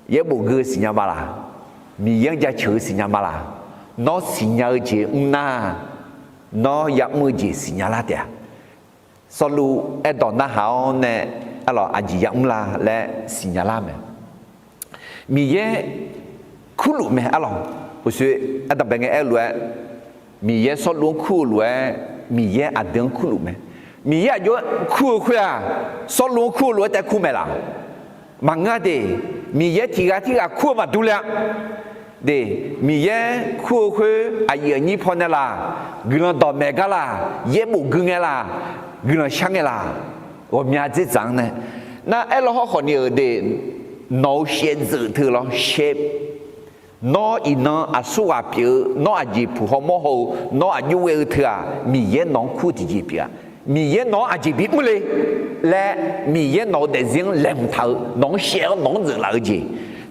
Yaerbof gui-eu siqnya ma laq? Miqyaer-anr jaceuq-eu siqnya ma laq? Nawr siqnya-eu jeq mr nar, nawr yamr-eu jeq siqnya lar taef-a. Sawrluv aerdawq narhaq-awr nae, arlawq, aqjeq yamr la laer siqnya lar mae. Miqyaer kurluf mae, arlawq. Uqshoe ardanqbae ngae aer-eu lof-aer, Miqyaer Sawrluv-anr kur-eu lof-aer, Miqyaer aqdui-anr kurluf mae. Miqyaer aqjox-aer kur-eu khoer-aq, Sawrluv-anr kur-eu lof-aer taef kur mae laq? Maqngeur-a de. Miqyaer tiq ghaq tirghaq kur-eu maqdur le-a. De, Miqyaer kur-eu khoer aqyuif aqnyir pawnae laq, guiqlanq dawqmaeq gar laq, yaerbof gui ngae laq, guiqlanq shar ngae laq, ghawqmya dzerdzaq-anr nae, nar aerlaw hawrkhawf ni-euq de, nawq-euq shaev dzeuq teu lawr shaev. Nawr iqnan aqsurghaq pyeuf-eu, nawr aqjeq puq haw mawr haw-eu, nawr aqjox ghae-eu teu-aq, Miqyaer nawq-anr kur-eu tiqjeq pyeuf-a. Miqyaer nawq-anr aqjeq bimr le laer, Miqyaer nawq-euq daefzir-anr laeqhmq taq-eu, nawq-anr shaev-awr nawq-anr dzeuflaf-eu jeq.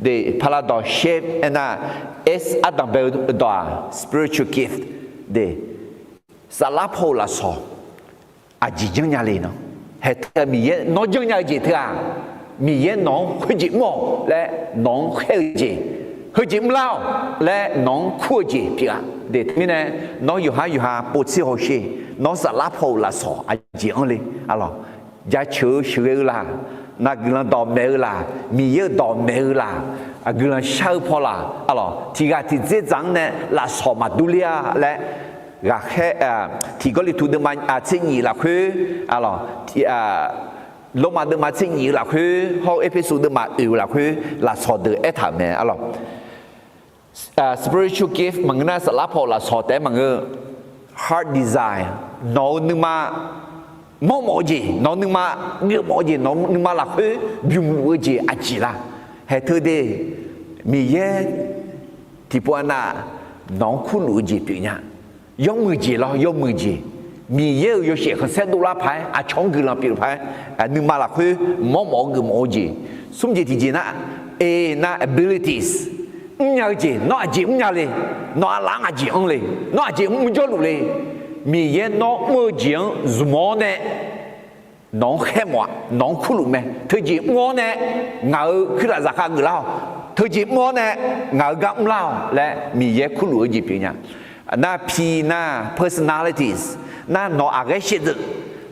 De, paradawq shaev aernar, S ardanqbae-eu dawq-aq spiritual gift. De, saflar paw-euq lafsawq aqjeq janrnya le nan. Haeq teu-aq Miqyaer nawr janrnya-eu jeq teu-aq, Miqyaer nawq-anr khoerjeq mr-awq laer nawq-anr khaer-eu jeq, heujeq mrlar-awq laer nawq-anr kur-eu jeq pyeuf-a. De, teumirnae nawr yawqhar yawqha povtser hawsher, nawr saflar paw-euq lafsawq aqjeq anr le, arlawq. Jaceuq-eu sheuqghae-eu laq, naq guiqlanq dawqmaeq-eu laq, Miqyaer-euq dawqmaeq-eu laq, guiqlanq shar-eu paw laq, arlawq, tiq ghaq tiq dzerdzaq-anr nae lafsawq maqdur ler-a laer, ghaqkhaer, tiq Gawrliqtu deuvma tser nyif lafkhoer, arlawq, Lormav deuvma tser nyif-eu lafkhoer hawr-eu Erpersu deuvma oeq-eu lafkhoer lafsawq deuq aertaq-euq mae, arlawq. Spiritual gift maqngeur nar, saflar paw-euq lafsawq taef-aer maqngeur. Heart desire, nawq-euq nuima mawrmawf-eu jeq, nawq-euq nuima geufmawf-eu jeq, nawq-euq nuima lafkhoer bymq luf-eu jeq aqjeq la? Haeq teu de, Miqyaer tiqpov-a nav nawq-anr kurluf-eu jeq pyeuf nya. Yawmuiq jeq lawr, yawmuiq jeq. Miqyaer-euq yawshaef khanqsaer dovlar paq-aer, aqcawq-anr guiqlanq pyeuf paq-aer, nuima lafkhoer mawrmawf-eu geufmawf-eu jeq. Smr jeq tiqjeq nar, e nar abilities, mrnya-eu jeq, nawr aqjeq mrnya le, nawr aqlaf-anr aqjeq anr le, nawr aqjeq mr jawrluf le, Miqyaer nawr mr-eu jeq-anr zmq-awr nae nawq-anr khaer mawf-a, nawq-anr kurluf mae. Teujeq mr-awr nae ngaq-euq kuirlaf zaqkhav geuflar-awq. Teujeq mr-awr nae ngaq-euq gar mrlar-awq laer Miqyaer kurluf-eu jeq pyeuf nya. Nar pi nar personalities, nar nawq aqghaer shaevdzeuf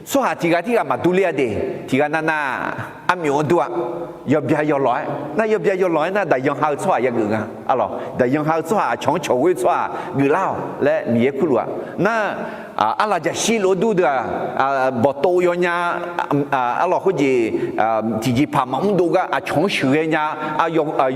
tsawrhaq tiq ghaq tirghaq maqdur ler-a de. Tiq ghaq navnav armyawf-anr dur-a. Yawbya yawlawq-aer nar, yawbya yawlawq-aer nar daqyan ha-eu tsawrhaq yageuf nga. Arlawq, daqyan ha-eu tsawrhaq, aqcawq-anr cawq ghoer tsawrhaq geuflar-awq laer Miqyaer kurluf-a. Nar arlaqjaqshir lof-aer dur deuq-aq, bawqtov yawnya, arlawq khoerjeq, tiqjeqpaq maqmr dov gar aqcawq-anr sheuqghae nya,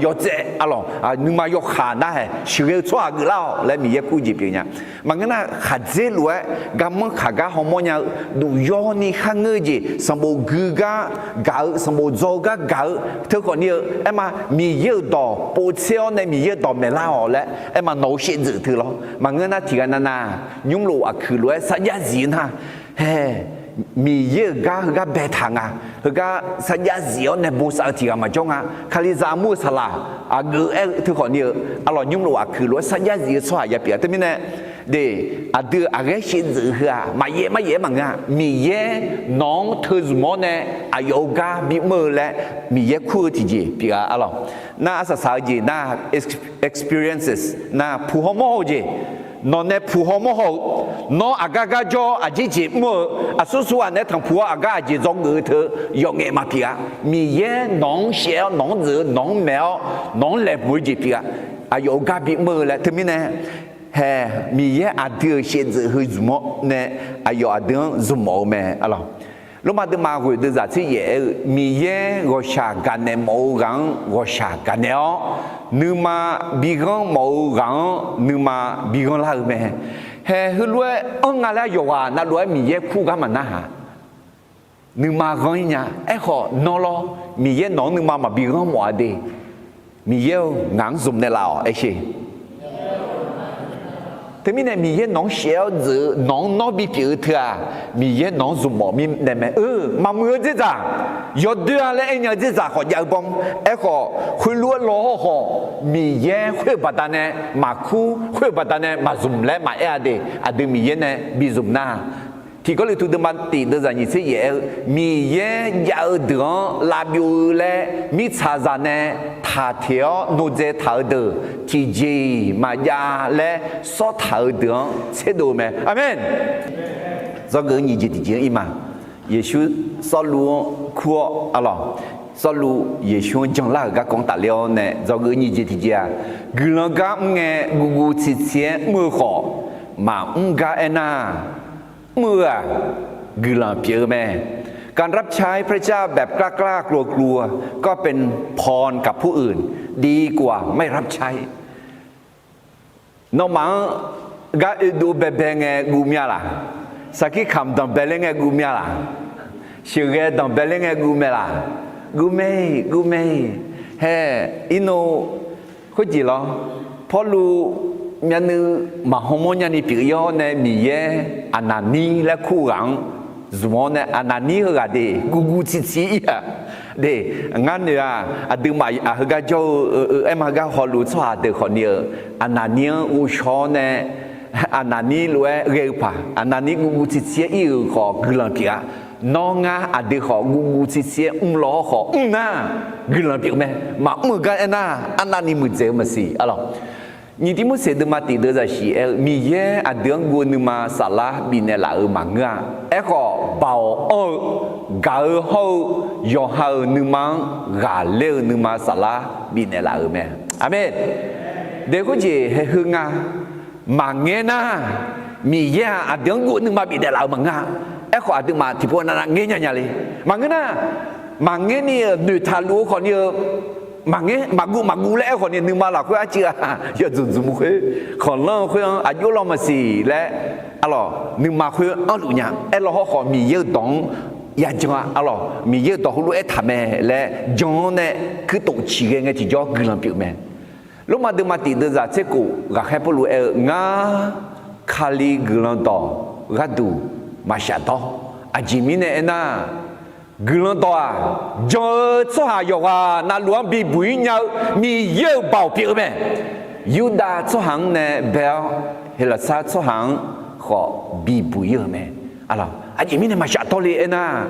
yawtsaev, arlawq, nuima yawkhaq narhaeq sheuqghae-eu tsawrhaq geuflar-awq laer Miqyaer kur jeq pyeuf nya. Maqngeur nar khaqdzer lof-aer garmanr khaqgar hawmawr nya-eu, duqyawni kharngeur-eu jeq, sanqbof gui gar gaq-eu, sanqbof dzaw-eu gar gaq-eu, teukhawf ni-eu aerma Miqyaer-euq dawq povtser-awr nae Miqyaer-euq dawq maeqlar-awq laer aerma nawq-eu shaevdzeuf teu lawr. Maqngeur nar tiq ghaq navnav nymrlof aqkuiq lof-aer sarjax zif-eu nar, hae, Miqyaer-euq gar heugar baetaq nga, heugar sarjax zif-awr nae bosav-eu tiq ghaq maqjawr nga. Kalizaq armur-eu saqlaq aqgeu aer-eu teukhawf ni-eu, arlawq, nymrlof aqkuiq lof-aer sarjax zif-eu tsawrhaq yapyeuf-a. Teumirnae de, aqdui-euq aqghaer shaevdzeuf heu-aq maqyaef maryaef-aer maqngeur-a. Miqyaer nawq-anr teu zmq-awr nae aqyawf-euq gar bimr-eu laer Miqyaer kur-eu tiqjeq pyeuf-a. Arlawq, nar arsaq saq-eu jeq nar, experiences nar puq hawmawr haw-eu jeq, nawq nae puq hawmawr haw-eu, nawr aqgar gar jawr-awr aqjeq jeq mr-eu, aqsur sur ghaq nae tanqpuq-awr aqgar aqjeq dzawgeuf-eu teu yawf ngaef maqpyeuf-a. Miqyaer nawq-anr shaev-awr nawq-anr dzeuf-eu nawq-anr maeq-awr nawq-anr laeqhmq-eu jeq pyeuf-a. Aqyawf-euq gar bimr-eu laer teumirnae, hae, Miqyaer aqdui-euq shaevdzeuf heu zmq-awr nae aqyawf aqdui-anr zmq mawf-eu mae. Arlawq, Lormav deuvma ghoeq deuvzaq tser yaef aer-eu, Miqyaer ghawqshaq gaqnaeq mawf-eu ghaq-anr ghawqshaq gaqnaeq-awr, nuima bighanr mawf-eu ghaq-anr nuima bighanr lar-eu mae. Hae, heulof-aer anr nga laer yawqghaq navlof-aer Miqyaer kur gar maqnar haq. Nuima ghanr-ir nya. Aerkhawf nawr lawr, Miqyaer nawq-anr nuima maqbi ghanr mawf-a de. Miqyaer-or, ngaq-anr zmq naeqlaf-awq aersher. Teumirnae Miqyaer nawq-anr shaev-awr dzeuf-eu nawq-anr nawr bipyeuf-eu teu-aq, Miqyaer nawq-anr zmq mawf mirnae mae. Maqmuiq-eu dzerdzaq, yawdoer-a laer aernya-eu dzerdzaq khawf jav-eu bawr. Aerkhawf khoerlof-aer law hawrkhawf, Miqyaer khoer-eu baqdanae maqkur, khoer-eu baqdanae maqzmq laer maqaer-a de. Aqdui Miqyaer nae bizmq nar, tiq Gawrliqtu deuvma tif deuvzaq nyiq tser yaef aer-eu, Miqyaer jav-eu deuq-anr lavbyov-eu laer mirtsaqzaq nae taqteq-awr nodzae taq-eu deuq tiqjeq-iq maqjav laer sawr taq-eu deuq-anr tserdov-eu mae. Aqmeq. Dzawgeuf-eu nyiq jeq tiqjeq-anr ir ma. Yeqsur Sawrluv-anr kur-awr, arlawq, Sawrluv Yeqsur-anr janlar-euq garkawv-anr tafler-awr nae dzawgeuf-eu nyiq jeq tiqjeq-aq, guiqlanq gar mr ngae guvguv tsiqtsiq-aer mr-eu khawf, maqmr gar aernar, mr-eu-aq, guiqlanq pyeuf-eu mae. การรับใช้พระเจ้าแบบกล้าๆกลัวๆ ก็เป็นพรกับผู้อื่น ดีกว่าไม่รับใช้ Nawmaf-anr gar oedov baebae ngae guv mya laq? Sarkir kamq danqbae ler ngae guv mya laq? Sheuqghae danqbae ler ngae guv mae laq? Guv mae-iq, guv mae-iq. Hae, irnov khoerjeq lawr, Pawrluv myavnuiv maqhaw mawr nyani pyeuf-ir-awr nae Miqyaer Aqnaqnir laer kur-eu ghaq-anr zmq-awr nae, Aqnaqnir heughaq de guvguv tsiqtsiq ir-aq de. Ngar noeq-aq, aqduimaf heugar jawr-eu, aerma heugar hawluf-eu tsawrhaq deuq khawfni-eu, Aqnaqnir-anr ghovshaw-awr nae, Aqnaqnir lof-aer ghae-eu paq, Aqnaqnir guvguv tsiqtsiq-aer ir-euq khawf guiqlanq pyeuf-a. Nawr ngar aqdui khawf guvguv tsiqtsiq-aer mrlaw-awr khawf mr nar, guiqlanq pyeuf mae. Maqmr-eu gar aernar, arnavni muiqdzaeq-eu maqsiq, arlawq. Nyiq Tivmorseq deuvma tif deuvzaq shiq aer-eu, Miqyaer aqdui-anr guv-eu nuima saflar bifnaeq laf-euq maqngeur-a. Aerkhawf, baoq anr-eu, gaq-eu hawr-eu, yawqha-euq nuima-anr ghaqler-eu nuima saflar bifnaeq laf-euq mae. Aqmeq. Daeqkhoer jeq haeq heu nga. Maqngaer nar, Miqyaer-aq aqdui-anr guv-eu nuima bifnaeq laf-euq maqngeur-a. Aerkhawf, aqduimaf tiqpov navnav ngaer nya nya le. Maqngeur nar, maqngaer ni-euq noeqtaq luf-eu khawfni-eu, maqngaer maqguv maqguv laer aerkhawfni nuima lafkhoer arcuiv-a, yawdzmq dzmq khoer, khanqlanr-eu khoer-anr aqjox law maqsiq laer, arlawq, nuima khoer anrluf nya. Aerlaw hawrkhawf Miqyaer-euq dawq-anr yajan-a, arlawq, Miqyaer-euq dawq heulof-aer taq mae laer jan-awr nae kuirtof ciqghae ngae tiqjawr guiqlanq pyeuf mae. Lormav deuvma tif deuvzaq tser khof ghaqkhaer Pawrluv aer-eu, Ngar Kali guiqlanq dawq gharduq maqshaf dawr. Aqjeq mirnae aernar, guiqlanq dawq-aq, jan-eu tsawrhaq yawqghaq navluf-anr bibuq-ir nya-eu Miqyaer-euq baoq pyeuf-eu mae. Yurdav tsawrhaq-anr nae bae-awr, Heqlaqsar tsawrhaq-anr khawf bibuq-ir-euq mae. Aqjeq mirnae maqshaf dawr le aernar,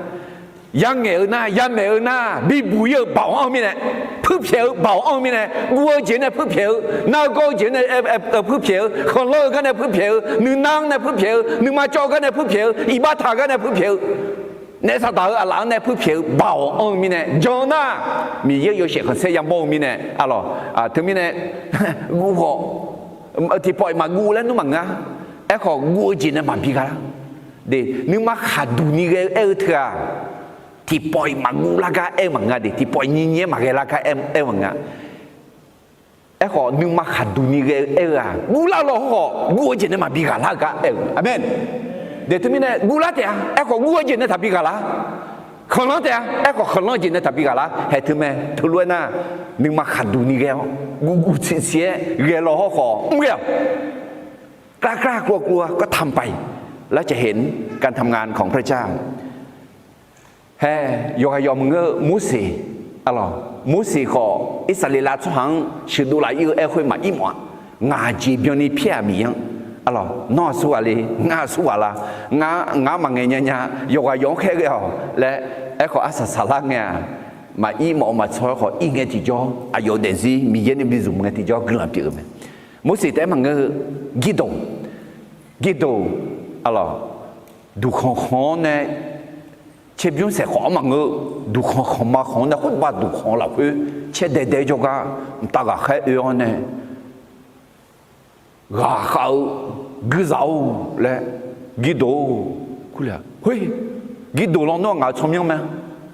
Yangaeq-eu nar, yamaeq-eu nar, bibuq-ir-eu baoq anr-eu mirnae, puirpyaeq-eu baoq anr-eu mirnae, guv-eu jeq nae puirpyaeq-eu, nar-eu gawr-eu jeq nae puirpyaeq-eu, khanqlanr-eu gar nae puirpyaeq-eu, nuinar-anr nae puirpyaeq-eu, nuima cawv-eu gar nae puirpyaeq-eu, iqbax taq-eu gar nae puirpyaeq-eu, naef saqdaq-eu aqlaf-anr nae puirpyaeq-eu baoq anr-eu mirnae, jan nar, Miqyaer-eu yawshaef khanqsaer yamawr-eu mirnae, arlawq, teumirnae, guv khawf, tiqpawf-iq maqguv laer nmr maqngeur-a. Aerkhawf guv-eu jeq nae maqbi ghaq lar. De, nuima khaqduq ni ghae-eu aer-eu teu-aq, tiqpawf-iq maqguv lar gar aer-eu maqngeur-a. De, tiqpawf-iq nyinyir-aer maqghae lar gar aer-eu maqngeur-a. Aerkhawf nuima khaqduq ni ghae-eu aer-eu-aq, guv lar lawq hawr khawf guv-eu jeq nae maqbi ghaq lar-eu gar aer-eu. Aqmeq. De, teumirnae guv lar taef-a, aerkhawf guv-eu jeq nae taqbi ghaq lar. Khanqlanr taef-a, aerkhawf khanqlanr-eu jeq nae taqbi ghaq lar. Haeq teumae teulof-aer nar, nuima khaqduq ni ghae-awr, guv guv tsiqtsiq-aer ghae lawq hawr khawf mr ghae-awq. กล้ากล้ากลัวกลัวก็ทำไป แล้วจะเห็นการทำงานของพระเจ้า Hae, yawqghaq yawq maqngeur-eu Morseq, arlawq, Morseq khawf Irsaqleqlav tsawrhaq-anr sheuqdov laf-ir-eu aer khoer maqir mawf-a. Ngaq jeq byanni pyaer-aq Miqyaer-anr, arlawq, nawr-aq surghaq le, ngar-aq surghaq la, ngar, ngar maqngaeq nya nya, yawqghaq yawq-anr khaerghae-awq laer, aerkhawf arsaq saqlar ngae-aq, maqir mawf-eu maqtsanr-aer khawf ir ngae tiqjawr aqyawf daefzir Miqyaer nae bi zmq ngae tiqjawr guiqlanq pyeuf-eu mae. Morseq taef-aer maqngeur-eu, Girdoq, Girdoq, arlawq, duqkhanq khanq-anr nae caerbymr saeq khawf-anr maqngeur-eu, duqkhanq khanqma khanq-anr nae khoerbav duqkhanq lafkhoer caer daedae jawrgar mqtav ghaqkhaer oe-awr nae, ghaqkhav-eu guirzaq-or laer, Girdoq, khoer, Girdoq lawnmr-aq ngaq-euq tsawrmyanr mae.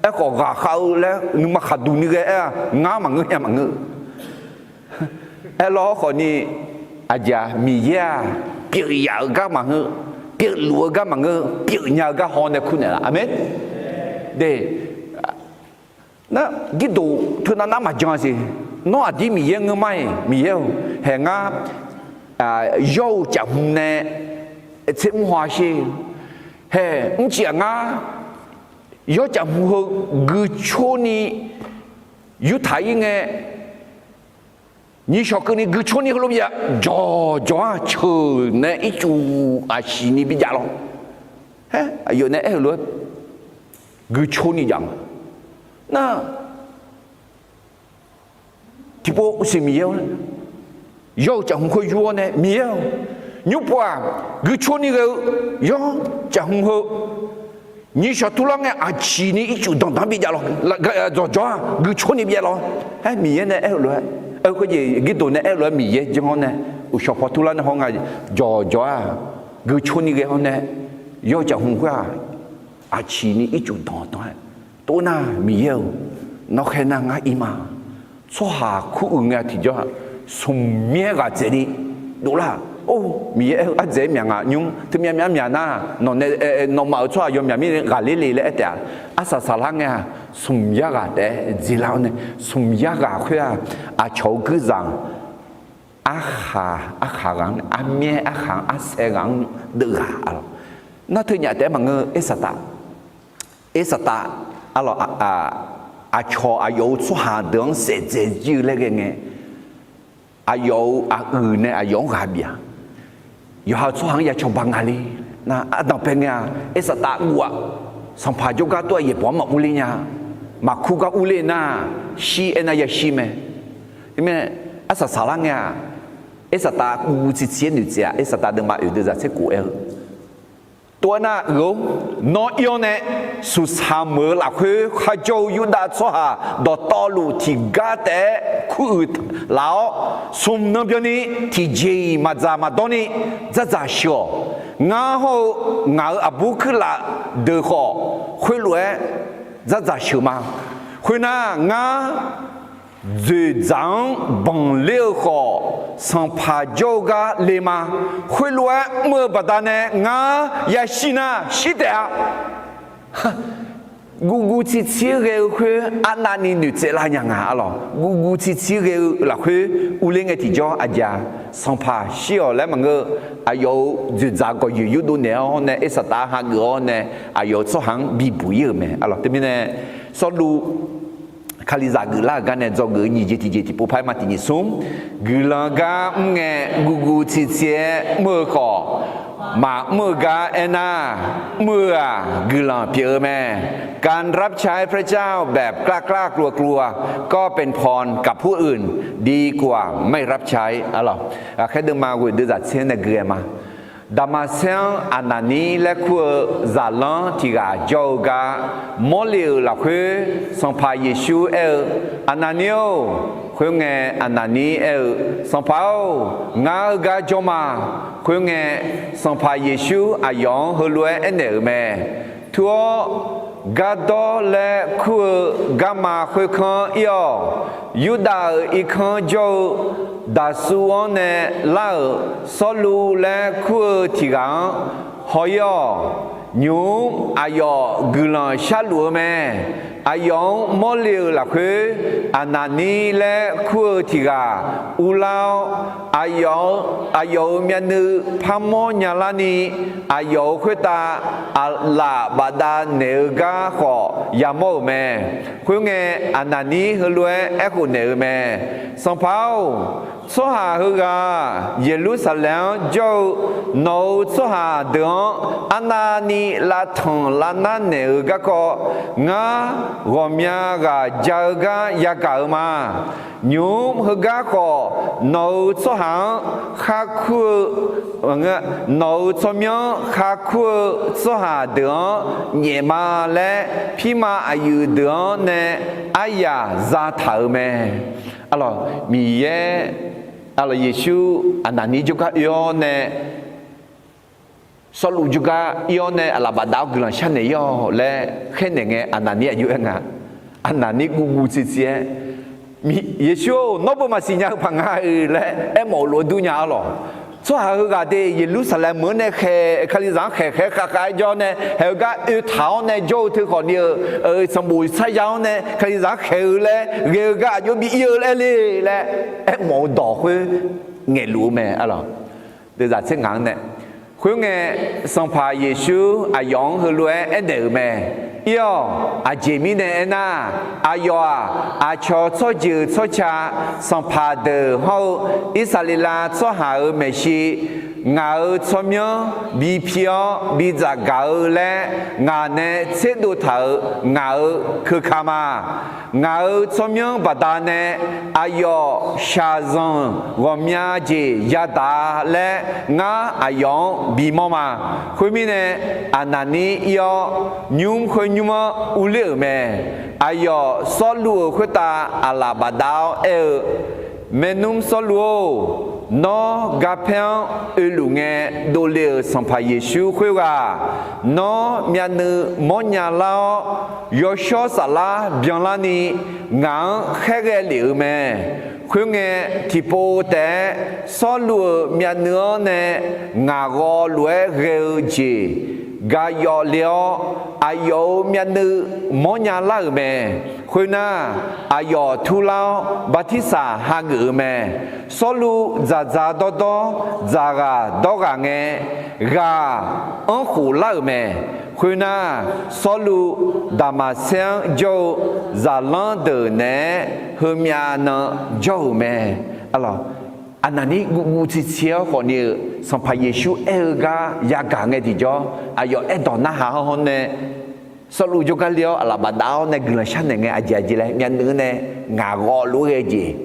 Aerkhawf ghaqkhav-eu laer nuima khaqduq ni ghae aer-a, ngar maqngeur nya maqngeur. Aerlawr khawfni, aqjeq-aq Miqyaer-aq pyeuf yaf-eu gar maqngeur, pyeufluf-eu gar maqngeur, pyeufnya-eu gar haw nae kur naeq laf. Aqmeq. De, nar Girdoq teunav nar maqjan siq. Nawr aqdir Miqyaer ngeur mar-iq, Miqyaer-or, haeq ngar yawr-eu caf hmq nae tser mr haw-a sher. Haeq mrcif-aq ngar yawr caf hmq heu guicoer ni yurtaq-ir ngae, nyiq shawq keuvni guicoer ni heulof byav jawqjawq-aq ceuq nae ircuf aqsiq ni bijav lawr. Haer, aqyawf nae aer-eu lof-aer guicoer ni jav nga. Nar tiqpov siq Miqyaer-or, yawr-eu caf hmq khoer yur-awr nae Miqyaer-or, nymrpov-aq guicoer ni ghae-eu yawr caf hmq heu nyiq shawq turlar ngae aqsiq ni ircuf danqdanq bijav lawr. Jawqjawq-aq guicoer ni byav lawr. Haer Miqyaer nae aer-eu lof-aer, aer-eu khoerjeq Girdoq nae aer-eu lof-aer Miqyaer janr-awr nae uqshawq paw turlar nae haw nga. Jawqjawq-aq guicoer ni ghae-awr nae yawr-eu caf hmq khoer-aq aqsiq ni ircuf danqdanq-aer, tov nar Miqyaer-or, nawr khaer nar ngar ir ma. Tsawrhaq kuruiq ngae tiqjawr-aq smq myaer ghaq dzaeq ni dovlar-aq, or Miqyaer aer-eu ardzaeq-aer myaq ngaq nymr teumyav myav myaq nar, nawq nae, nawmaf-euq tsawrhaq yawmyaq mirnae ghaqler le laer aer taef-a. Arsaq saqlar ngae-aq smq yar ghaq taef-aer dzeqlar-awr nae, smq yar ghaq khoer-aq aqcawq-eu guirzaq-anr arkhaq, arkhaq ghaq-anr, armyaer arkhaq-anr, arsaev ghaq-anr deuvghaq-a lawq. Nar teunyaf taef-aer maqngeur, Ersaqtaf, Ersaqtaf, arlawq, aqcawq aqyawf-euq tsawrhaq deuq-anr saef dzaeq jir-eu laer ghae ngae, aqyawf-euq aqyuif nae aqyawf-anr ghaq bif-a. Yawqha-euq tsawrhaq-anr ya cawba nga le. Nar ardanqbae ngae-a, Ersaqtaf guv-aq, sanqpaq jawrgar tov-aer yaeqbawq-anr maqur ler nya. Maqkur gar urler nar, shir aernar yashir mae. Teumirnae arsaq saqlar ngae-aq, Ersaqtaf guv guv tsiqtsiq-aer noeqtsaev-aq, Ersaqtaf deuvma oeq deuvzaq tser khof aer-eu, tov-aer nar uiq-or, nawr ir-awr nae suqsaq meuq-eu lafkhoer kharjawr-eu Yurdav tsawrhaq dawqtawvluf tiqgar taef-aer kuruiq laf-awr, smq nan byanni tiqjeq-iq maqdzaq maqdawr ni dzardzaq sheuq-awq. Ngar hawr-eu ngaq-euq aqbur kuirlaf deuq khawf, khoerlof-aer dzardzaq sheuq ma. Khoernar, ngar dzoeqdzaq-anr banqler-eu khawf, sanqpaq jawr-eu gar le ma. Khoerlof-aer mr-eu baqdanae ngar yashir nar shir taef-a. Guv guv tsiqtsiq-aer ghae-eu khoer arnavni noeqtsaev lar nya nga, arlawq. Guv guv tsiqtsiq-aer ghae-eu lafkhoer urler ngae tiqjawr aqjeq-aq, sanqpaq shir-awq laer maqngeur, aqyawf-euq dzoeqdzaq gawqyoeq yurdov naeq-awr nae Ersaqtaf hageuf-awr nae aqyawf-euq tsawrhaq-anr bibuq-ir-euq mae, arlawq. Teumirnae Sawrluv Kalizaq geuflar-euq gar nae dzawgeuf-eu nyiq jeq tiqjeq tiqpov paq-aer ma tiq nyiq smr, guiqlanq gar mr ngae guv guv tsiqtsiq-aer mr-eu khawf, Maqmr-eu gar aernar, mr-eu-aq guiqlanq pyeuf-eu mae. การรับใช้พระเจ้าแบบกล้ากล้ากลัวกลัว ก็เป็นพรกับผู้อื่นดีกว่าไม่รับใช้ Aqlawq, ghaqkhaer deuvma ghoeq deuvzaq tser nae gui-aer ma. Daqmaqsaer-anr Aqnaqnir laer kur-eu zaqlanr tiq ghaq jawr-eu gar, Mawrliv-euq lafkhoer Sanqpaq Yeqsur aer-eu, Aqnaqnir-or. Khoerngae, Aqnaqnir aer-eu, Sanqpaq-or, ngar heugar jawr ma. Khoerngae, Sanqpaq Yeqsur aqyawf-anr heulof-aer aernaeq-euq mae. Tur-awr, Gardawr laer kur-eu garma khoerkanr ir-awq. Yurdav-euq irkanr jawr-eu Daqsuv-anr nae lar-euq Sawrluv laer kur-eu tiq ghaq-anr haw ir-awq. Nymq-mr aqyawf guiqlanq sharluf-eu mae. Aqyawf-anr Mawrliv-euq lafkhoer Aqnaqnir laer kur-eu tiq ghaq urlar-awr, aqyawf-euq myavnuiv parmawr nyalarni, aqyawf-euq khoertav aqlaf bafdav naeq-eu gar khawf yamawr-euq mae. Khoerngae, Aqnaqnir heulof-aer aerkhof naeq-eu mae. Sanqpaq-or, tsawrhaq heughaq Yeqlursaqlaeq-anr jawr-eu nawq-euq tsawrhaq deuq-anr arnavni lavtanq lavnar naeq-euq garkawv, ngar ghawqmya ghaq ja-eu gar yagaq-eu ma. Nymq-mr heugar khawf, nawq-euq tsawrhaq-anr khar kur-eu, nawq-euq tsawrmyanr khar kur-eu tsawrhaq deuq-anr nyaef ma laer, pirma aqyuif deuq-anr nae aryaq zataq-euq mae. Aqlawq, Miqyaer, aqlawq, Yeqsur Aqnaqnir jawrgar oe-awr nae, Sawrluv jawrgar ir-awr nae aqlaf bafdav-awr guiqlanq sharnaeq ir-awq laer khaernaeq ngae, Aqnaqnir aqjox aer nga. Aqnaqnir guvguv tsiqtsiq-aer, Yeqsur-or, nawr beu maqsiq nya-eu paq nga-eu laer aermawf-eu lof-aer dur nya-ar lawq. Tsawrhaq heughaq de Yeqlursaqlaeq meuq-anr nae khaeq, Kalizaq-anr khaeq khaeq khav khav-aer jawr nae, haeq-eu gar oe taq-awr nae jawr-eu teu khawf ni-euq, sanqbof sar ya-awr nae Kalizaq-anr khaeq-eu laer ghae-eu gar aqjox bi ir-eu laer le laer aermawf-eu dawq khoer ngaeqluf-eu mae. Aqlawq, deuvzaq tser ngaq-anr nae, khoerngae, Sanqpaq Yeqsur aqyawf-anr heulof-aer aernaeq-euq mae. Ir-awq, aqjeq mirnae aernar, aqyawf-aq, aqcawq tsawrjeuq tsawrca, sanqpaq deuq hawr-eu Irsaqleqlav tsawrhaq-euq maeqshi, ngaq-euq tsawrmyanr bi pi-awr bi dzaqgaq-eu laer ngaq nae tserdov taq-euq ngaq-euq keuka ma. Ngaq-euq tsawrmyanr baqdanae aqyawf shaqzanq ghawqmya jeq yadaq laer ngar aqyawf-anr bimawr ma. Khoermirnae, Aqnaqnir ir-awr, nymr khoer nymr-anr urler-euq mae. Aqyawf Sawrluv-euq khoertav aqlaf bafdav-awr aer-eu, Maernmr Sawrluv-or, nawr garpaer-anr oeluf ngae dovle-euq Sanqpaq Yeqsur khoerghaq, nawr myavnuiv mawrnya lar-awr, yawshawr saflar byanlarni ngaq-anr khaerghae lef-euq mae. Khoerngae, tiqpov taef-aer Sawrluv-euq myavnuiv-anr nae ngaq ghawv lof-aer ghae-eu jeq gaq yawf le-awr, aqyawf-euq myavnuiv mawrnya lar-euq mae. Khoernar, aqyawf turlar-awr bartirsaq hageuf-eu mae. Sawrluv dzaqdzaq dawrdawr dzaqghaq dawrghaq ngae, ghaq anrkhof lar-euq mae. Khoernar, Sawrluv Daqmaqsaer-anr jawr-eu zaqlanr deuq naeq-aer heumyav nan jawr-euq mae. Aqlawq, Aqnaqnir guvguv tsiqtsiq-awr khawfni-euq Sanqpaq Yeqsur aer-eu gar yagaq ngae tiqjawr, aqyawf aerdawq narhaq hawr hawr nae, Sawrluv jawrgar le-awr aqlaf bafdav-awr nae guiqlanq sharnaeq ngae, aqjeq aqjeq laer myavnuiv-anr nae ngaq ghawv lof-aer ghae jeq.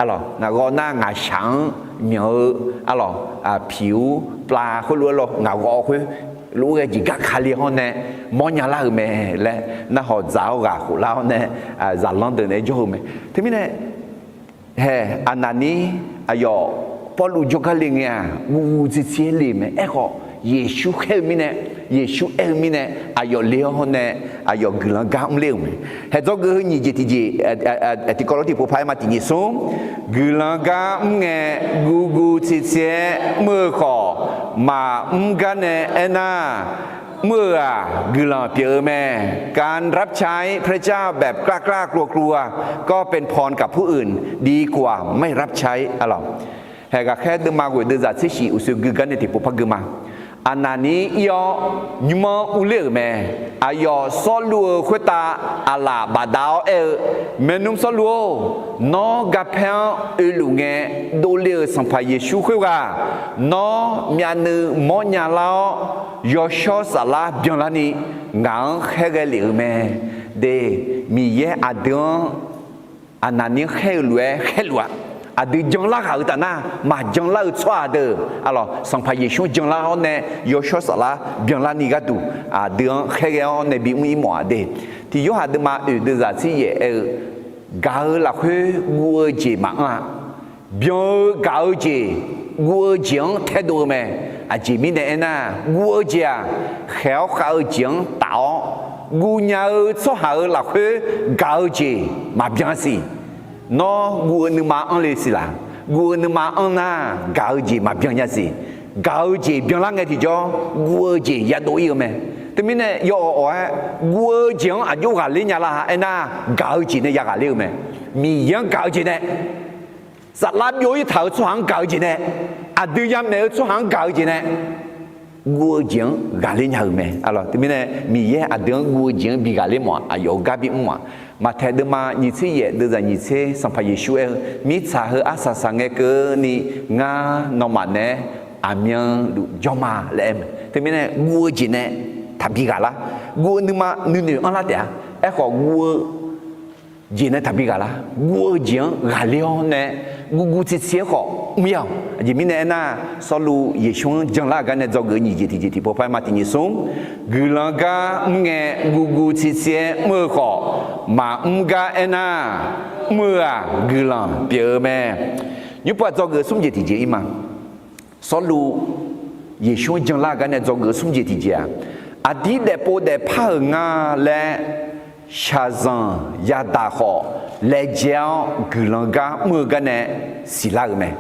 Aqlawq, ngaq ghawv nar ngaqshaq-anr myanq-eu, aqlawq, piq-ur pla khoerlof-aer lawr ngaq ghawv khoer lof-aer ghae jeq garkale hawr nae mawrnya lar-euq mae laer narhaq dzaq-awr ghaq khof lar-awr nae, zaqlanr deuq naeq-aer jawr-eu mae. Teumirnae, hae, Aqnaqnir aqyawf Pawrluv jawrgar le ngae-aq, guvguv tsiqtsiq-aer le mae. Aerkhawf, Yeqsur khaer-eu mirnae, Yeqsur aer-eu mirnae, aqyawf le-awr hawr nae, aqyawf guiqlanq gar mr ler-euq mae. Hae, dzawgeuf heu nyiq jeq tiqjeq, tiqkawv lof tiqpov paq-aer ma, tiq nyiq smr, guiqlanq gar mr ngae, guvguv tsiqtsiq-aer mr-eu khawf, maqmr gar nae aernar, mr-euq-aq guiqlanq pyeuf-eu mae. การรับใช้พระเจ้าแบบกล้ากล้ากลัวกลัว ก็เป็นพรกับผู้อื่นดีกว่าไม่รับใช้ Aqlawq, hae, ghaqkhaer deuvma ghoeq deuvzaq tser shif uqshoe gui gar nae tiqpov par gui ma. Aqnaqnir ir-awr, nymr-anr urler-euq mae. Aqyawf Sawrluv-euq khoertav aqlaf bafdav-awr aer-eu, Maernmr Sawrluv-or, nawr garpaer-anr oeluf ngae dovle-euq Sanqpaq Yeqsur khoerghaq nawr myavnuiv mawrnya lar-awr, yawshawr saflar byanlarni ngaq-anr khaerghae lef-euq mae. De, Miqyaer aqdui-anr Aqnaqnir khaer-eu lof-aer khaerluf-a. Aqdui janlar ghaq-eu taf nar, maqjanlar-eu tsawrhaq deuq, arlawq, Sanqpaq Yeqsur-anr janlar-awr nae yawshawr saflar byanlarni gharduq aqdui-anr khaerghae-awr nae bimr ir mawf-a de. Tiq Yorhaq deuvma oeq deuvzaq tser yaef aer-eu, gaq-eu lafkhoer guv-eu jeq maqanr-a. Byan-eu gaq-eu jeq, guv-eu jeq-anr taedov-eu mae. Aqjeq mirnae aernar, guv-eu jeq-aq, khaeq-awr khav-eu jeq-anr taf-awr, guvnya-eu tsawrhaq-euq lafkhoer gaq-eu jeq maqbyan siq. Nawr guv-eu nuima anr le siq laq? Guv-eu nuima anr nar, gaq-eu jeq maqbyan nya siq. Gaq-eu jeq byanlar ngae tiqjawr, guv-eu jeq yadov ir-eu mae. Teumirnae yawawq awq-aer, guv-eu jeq-anr aqjox ghaqler nya lar aernar, gaq-eu jeq nae yaghaqler-eu mae. Miqyaer-anr gaq-eu jeq nae, saflar byov ir taq-euq tsawrhaq-anr gaq-eu jeq nae, aqdui yamaeq-eu tsawrhaq-anr gaq-eu jeq nae, guv-eu jeq-anr ghaqler nya-euq mae. Arlawq, teumirnae Miqyaer aqdui-anr guv-eu jeq-anr bi ghaqler mawf-aq, aqyawf-euq gar bimr-aq. Maqtaeq deuvma nyiq tser yaef deuvzaq nyiq tser, Sanqpaq Yeqsur aer-eu, mirtsaq heu arsaq saq ngae keuvni ngar nawmaf naeq-aer aqmyanluf jawr ma laer aer mae. Teumirnae guv-eu jeq nae taqbi ghaqlar. Guv-eu nuima nuinoeq anrlar taef-a. Aerkhawf guv-eu jeq nae taqbi ghaqlar. Guv-eu jeq-anr ghaqler-awr nae guvguv tsirtsir-aer khawf mr ya-awq. Aqjeq mirnae aernar, Sawrluv Yeqsur-anr janlar-eu gar nae dzawgeuf-eu nyiq jeq tiqjeq tiqpov par ma tiq nyiq smr, guiqlanq gar mr ngae guvguv tsirtsir-aer mr-eu khawf, maqmr gar aernar, mr-eu-aq guiqlanq pyeuf-eu mae. Nymrpov-aq dzawgeuf smr jeq tiqjeq ir ma. Sawrluv Yeqsur-anr janlar-eu gar nae dzawgeuf smr jeq tiqjeq-aq, aqdir daefpov daefpar-euq nga laer shaqzanq yadaq khawf, laejae-awr guiqlanq gar mr-eu gar nae siqlar-euq mae.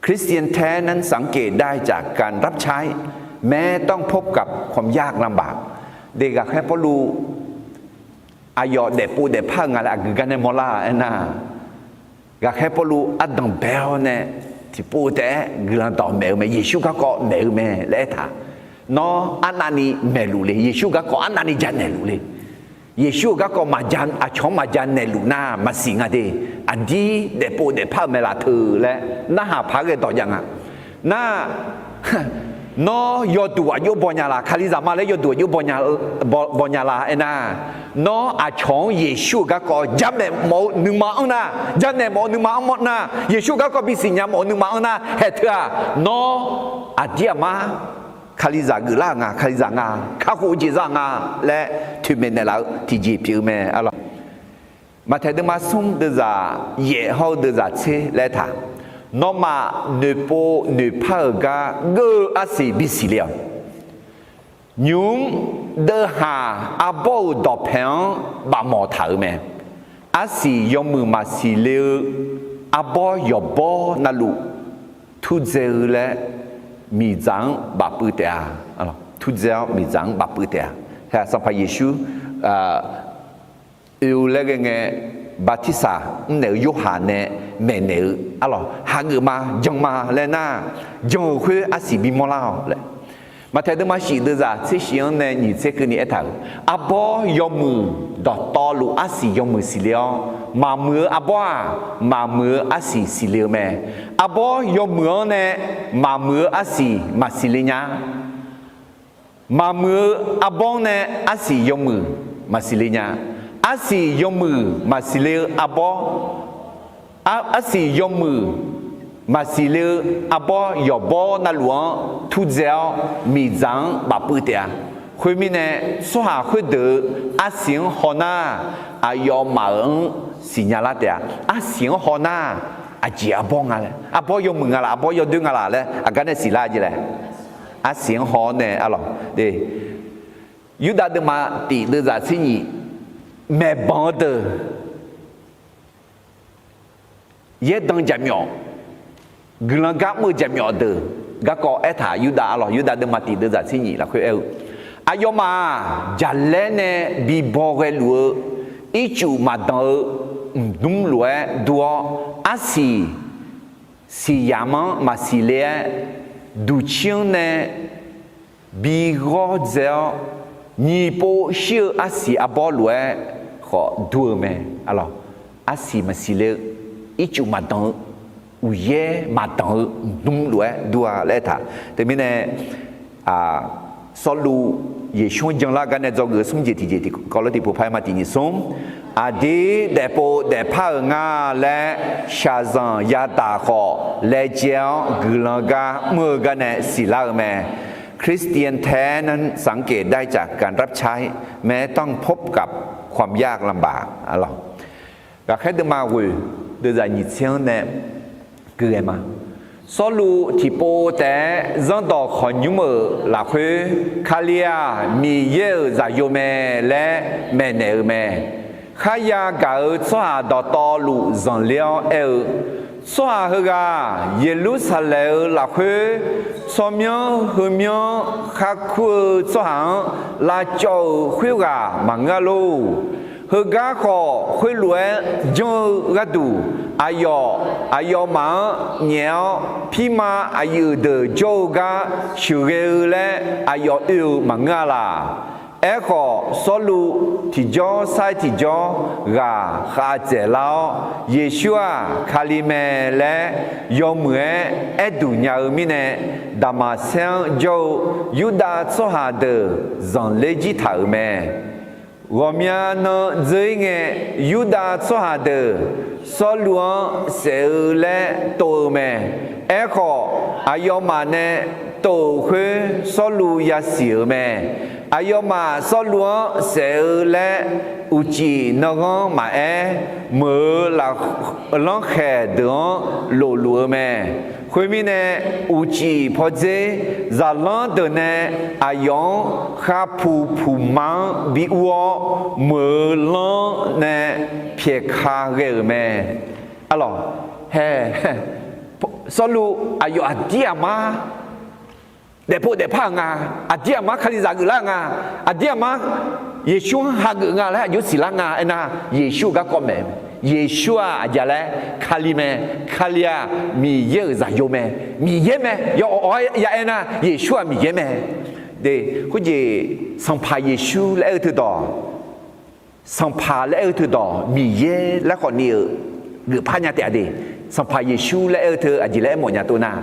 คริสเตียนแท้นั้นสังเกตได้จากการรับใช้ แม้ต้องพบกับความยากลำบาก De ghaqkhaer Pawrluv aqyawf daefpov daefpar-eu nga laer aqgeu gar nae mawrlar-a aernar, ghaqkhaer Pawrluv ardanq bae-awr nae tiqpov taef-aer guiqlanq dawq maeq-eu mae, Yeqsur garkawv maeq-eu mae laer aertaq. Nawr arnavni maeqluf le, Yeqsur garkawv arnavni ja naeqluf le. Yeqsur-euq garkawv maqja, aqcawq-anr maqja naeqluf nar maqsiq nga de. Aqdir daefpov daefpar-euq mae laf teu laer narhaq paq-aer ghae dawq jav nga. Nar, nawr yawduq aqjox baw nya la, Kalizaq ma laer yawduq aqjox baw nya, baw, baw nya la aernar, nawr aqcawq-anr Yeqsur-euq garkawv jamaeq mawf-eu nuima anr nar, jamaeq mawf-eu nuima anr mawr nar, Yeqsur garkawv bisiq nya mawf-eu nuima anr nar, haeq teu-aq, nawr aqdir aqmar Kalizaq geuflar-euq nga, Kalizaq nga, kakhof-eu jeq za nga laer toeqmaeq naeqlaf-eu tiqjeq pyeuf-eu mae, arlawq. Maqtaeq deuvma smr deuvzaq yaef hawr-eu deuvzaq tser laer taq, nawmaf noeqpov noeqpar-euq gar geur-eu arsiq bisiq le-awq. Nymq mr deuvhaq arbawr-euq dawqpae-anr bafmawf taq-euq mae. Arsiq yawmuiq maqsiq le-eu arbawr yawqbawr navluf turdzae-eu laer miqdzaq-anr bafpuiv taef-a. Turdzae-awr miqdzaq-anr bafpuiv taef-a. Sanqpaq Yeqsur oe-eu laer ghae ngae, bartirsaq mrnaeq-eu Yorhaq nae maeqnaeq-eu, arlawq, hageuf ma, jan ma laer nar, jan-euq khoer arsiq bimawr lar-awq laer. Maqtaeq deuvma shif deuvzaq tser shif-anr nae nyiq tser keuvni aertaq-euq, arbawr yawmuiq dawqtawvluf arsiq yawmuiq siqle-awr, maqmuiq-eu arbawr-aq, maqmuiq-eu arsiq siqle-eu mae. Arbawr yawmuiq-anr nae maqmuiq-eu arsiq maqsiq le nya. Maqmuiq-eu arbawr-anr nae arsiq yawmuiq maqsiq le nya. Arsiq yawmuiq maqsiq le-eu arbawr, arsiq yawmuiq maqsiq le-eu arbawr yawqbawr navluf-anr turdzae-awr miqdzaq-anr bafpuiv taef-a. Khoermirnae, tsawrhaq khoerdeuq-euq arsiq-anr haw nar, aqyawfmaf-euq-anr siqnya lar taef-a. Arsiq-anr haw nar, aqjeq arbawr nga laer, arbawr yawmuiq nga laf, arbawr yawdoer nga laf laer aqgar nae siqlar jeq laer, arsiq-anr haw-awr nae, arlawq, Yurdav deuvma tif deuvzaq tser nyiq, maeqbanq-eu deuq, yaerdan jaqmyawf, guiqlanq gar mr-eu jaqmyawf deuq garkawv aertaq Yurdav, arlawq, Yurdav deuvma tif deuvzaq tser nyiq lafkhoer aer-eu, aqyawfmaf-aq, jaqlaer nae bibaw ghaeluf-eu ircuf maqdanq-eu mqdmr lof-aer dur-awr, arsiq siqyamq-anr maqsiq le-aer, duqcir-anr nae bi ghawr dzae-awr, nyiq pov shir-eu arsiq arbawr lof-aer khawf dur-eu mae. Arlawq, arsiq maqsiq le-eu, ircuf maqdanq-eu, uqyaer maqdanq-eu mqdmr lof-aer dur-a laer aertaq. Teumirnae, Sawrluv Yeqsur-anr janlar gar nae dzawgeuf-eu smr jeq tiqjeq tiqkawv lof tiqpov paq-aer ma tiq nyiq smr. Aqdir daefpov daefpar-euq nga laer shaqzanq yadaq khawf, laejae-awr guiqlanq gar mr-eu gar nae siqlar-eu mae. คริสเตียนแท้นั้นสังเกตได้จากการรับใช้ แม้ต้องพบกับความยากลำบาก Ghaqkhaer deuvma ghoeq deuvzaq nyiq tser-anr nae gui ghae ma. Sawrluv tiqpov taef-aer zanrdawq khawqnymr-euq lafkhoer, Kali-aq Miqyaer-euq zaqyo mae laer maeqnaeq-eu mae. Kharya gaq-euq tsawrhaq dawqtawvluf zanqler-awr aer-eu, Tsawrhaq heughaq Yeqlursaqlaeq-euq lafkhoer tsawrmyanr heumyanr kharkur-eu tsawrhaq-anr lavcawv-euq khoerghaq maqngeur-a lor. Heugar khawf, khoerlof-aer janr-eu gharduq, aqyawf aqyawfmaf-anr nyaef-awr, pirma aqyuif deuq jawr-eu gar sheuqghae-eu laer aqyawf oe-euq maqngeur-a laq. Aerkhawf, Sawrluv tiqjawr sar-aer tiqjawr ghaq khav dzaeqlar-awr, Yeqsur-aq Kali mae laer yawmuiq-aer aer duq nya-eu mirnae, Daqmaqsaer-anr jawr-eu Yurdav tsawrhaq deuq zanqler jir taq-euq mae. Ghawqmya nan dzeur-ir ngae, Yurdav tsawrhaq deuq Sawrluv-anr saef-eu laer tov-eu mae. Aerkhawf, aqyawfmaf nae tov-euq khoer Sawrluv yasiq-euq mae. Aqyawfmaf Sawrluv-anr saef-eu laer uqcif nanghanr maqaer, meuq-eu laflanr khaeq deuq-anr lofluf-eu mae. Khoermirnae, uqcif pawdzer zaqlanr deuq nae aqyawf-anr khavpuq puqma-anr bi ur-awr, meuq-eu lanr nae pyaeqka ghae-euq mae. Arlawq, hae, Sawrluv aqyawf aqdir aqmar daefpov daefpar-euq nga, aqdir aqmar Kalizaq geuflar-eu nga, aqdir aqmar Yeqsur-anr hageuf nga laer aqjox siqlar nga aernar, Yeqsur-eu garkawv maeq-eu mae. Yeqsur-aq aqjeq laer Kali mae. Kali-aq Miqyaer-euq zaqyo mae. Miqyaer mae. Yawawq-awr ya aernar, Yeqsur-aq Miqyaer mae. Khoerjeq Sanqpaq Yeqsur laer aer-eu teudawq, Sanqpaq laer aer-eu teudawq Miqyaer laer khawf ni-euq geufpar nya taef-a de. Sanqpaq Yeqsur laer aer-eu teu aqjeq laer aermawf nya tov nar,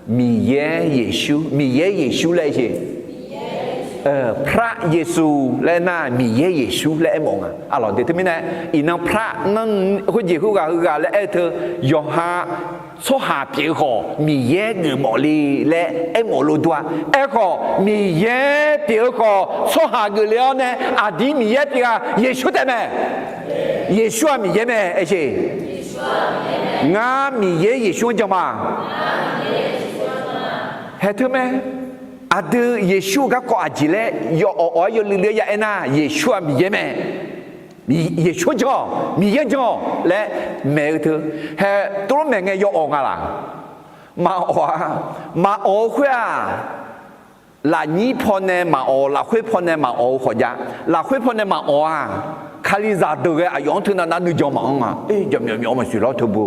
Miqyaer Yeqsur, Miqyaer Yeqsur laer aer-eu, พระเยซู laer aer nar, Miqyaer Yeqsur laer aermawf nga. Arlawq de teumirnae, iqnan พระ nar khoerjeq khoerghaq heughaq laer aer-eu teu, yawqha tsawrhaq pyeuf-eu khawf Miqyaer geufmawf le laer aermawf lof dur-a. Aerkhawf, Miqyaer pyeuf-eu khawf tsawrhaq geufle-awr nae aqdir Miqyaer pyeuf-a, Yeqsur taef mae. Yeqsur-aq Miqyaer mae aer-eu. Ngar Miqyaer Yeqsur-anr jan ma. Haeq teu mae. Aqdui Yeqsur-eu garkawv aqjeq laer yawawq-awr yawluiv luiv-aer ya aernar, Yeqsur-aq Miqyaer mae. Yeqsur-anr jan-awq, Miqyaer-anr jan-awq laer maeq-eu teu, hae, tov lof maeq ngae yawawq nga laq? Maqawq-a. Maqawq-eu khoer-aq, lafnyir pawnae maqawq, lafkhoer pawnae maqawq-eu khawf jav. Lafkhoer pawnae maqawq-a. Kalizaq deuq ghae aqyawf-anr teunav nav nuijan maqanr nga. Jaqmyawf myawf-eu maqsiq lar teu bu.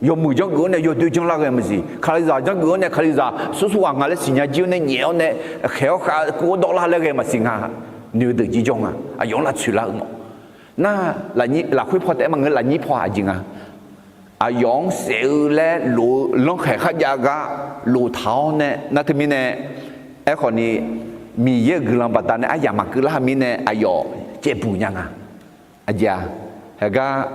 Yawmuiq janrgeuf-awr nae yawdoer janrlar ghae maqsiq. Kalizaq janrgeuf-awr nae Kalizaq sursur ghaq nga laer siqnya jir-awr nae nyaef-awr nae khaeq-awr khav kuv-awr dawvlar laer ghae maqsiq nga. Noeq-eu deuq jir jawr nga. Aqyawf-anr laftoeq lar-eu mawf. Nar, lafkhoer paw taef-aer maqngeur, lafnyir paw aqjeq nga. Aqyawf-anr saef-eu laer lof-eu lanrkhaeq kharjav gar lof taq-awr nae nar teumirnae, aerkhawf ni Miqyaer-euq guiqlanq baqdanae aryamq maqkeuv lar-eu mirnae aqyawf caevbuq nya nga. Aqjeq-aq, heugar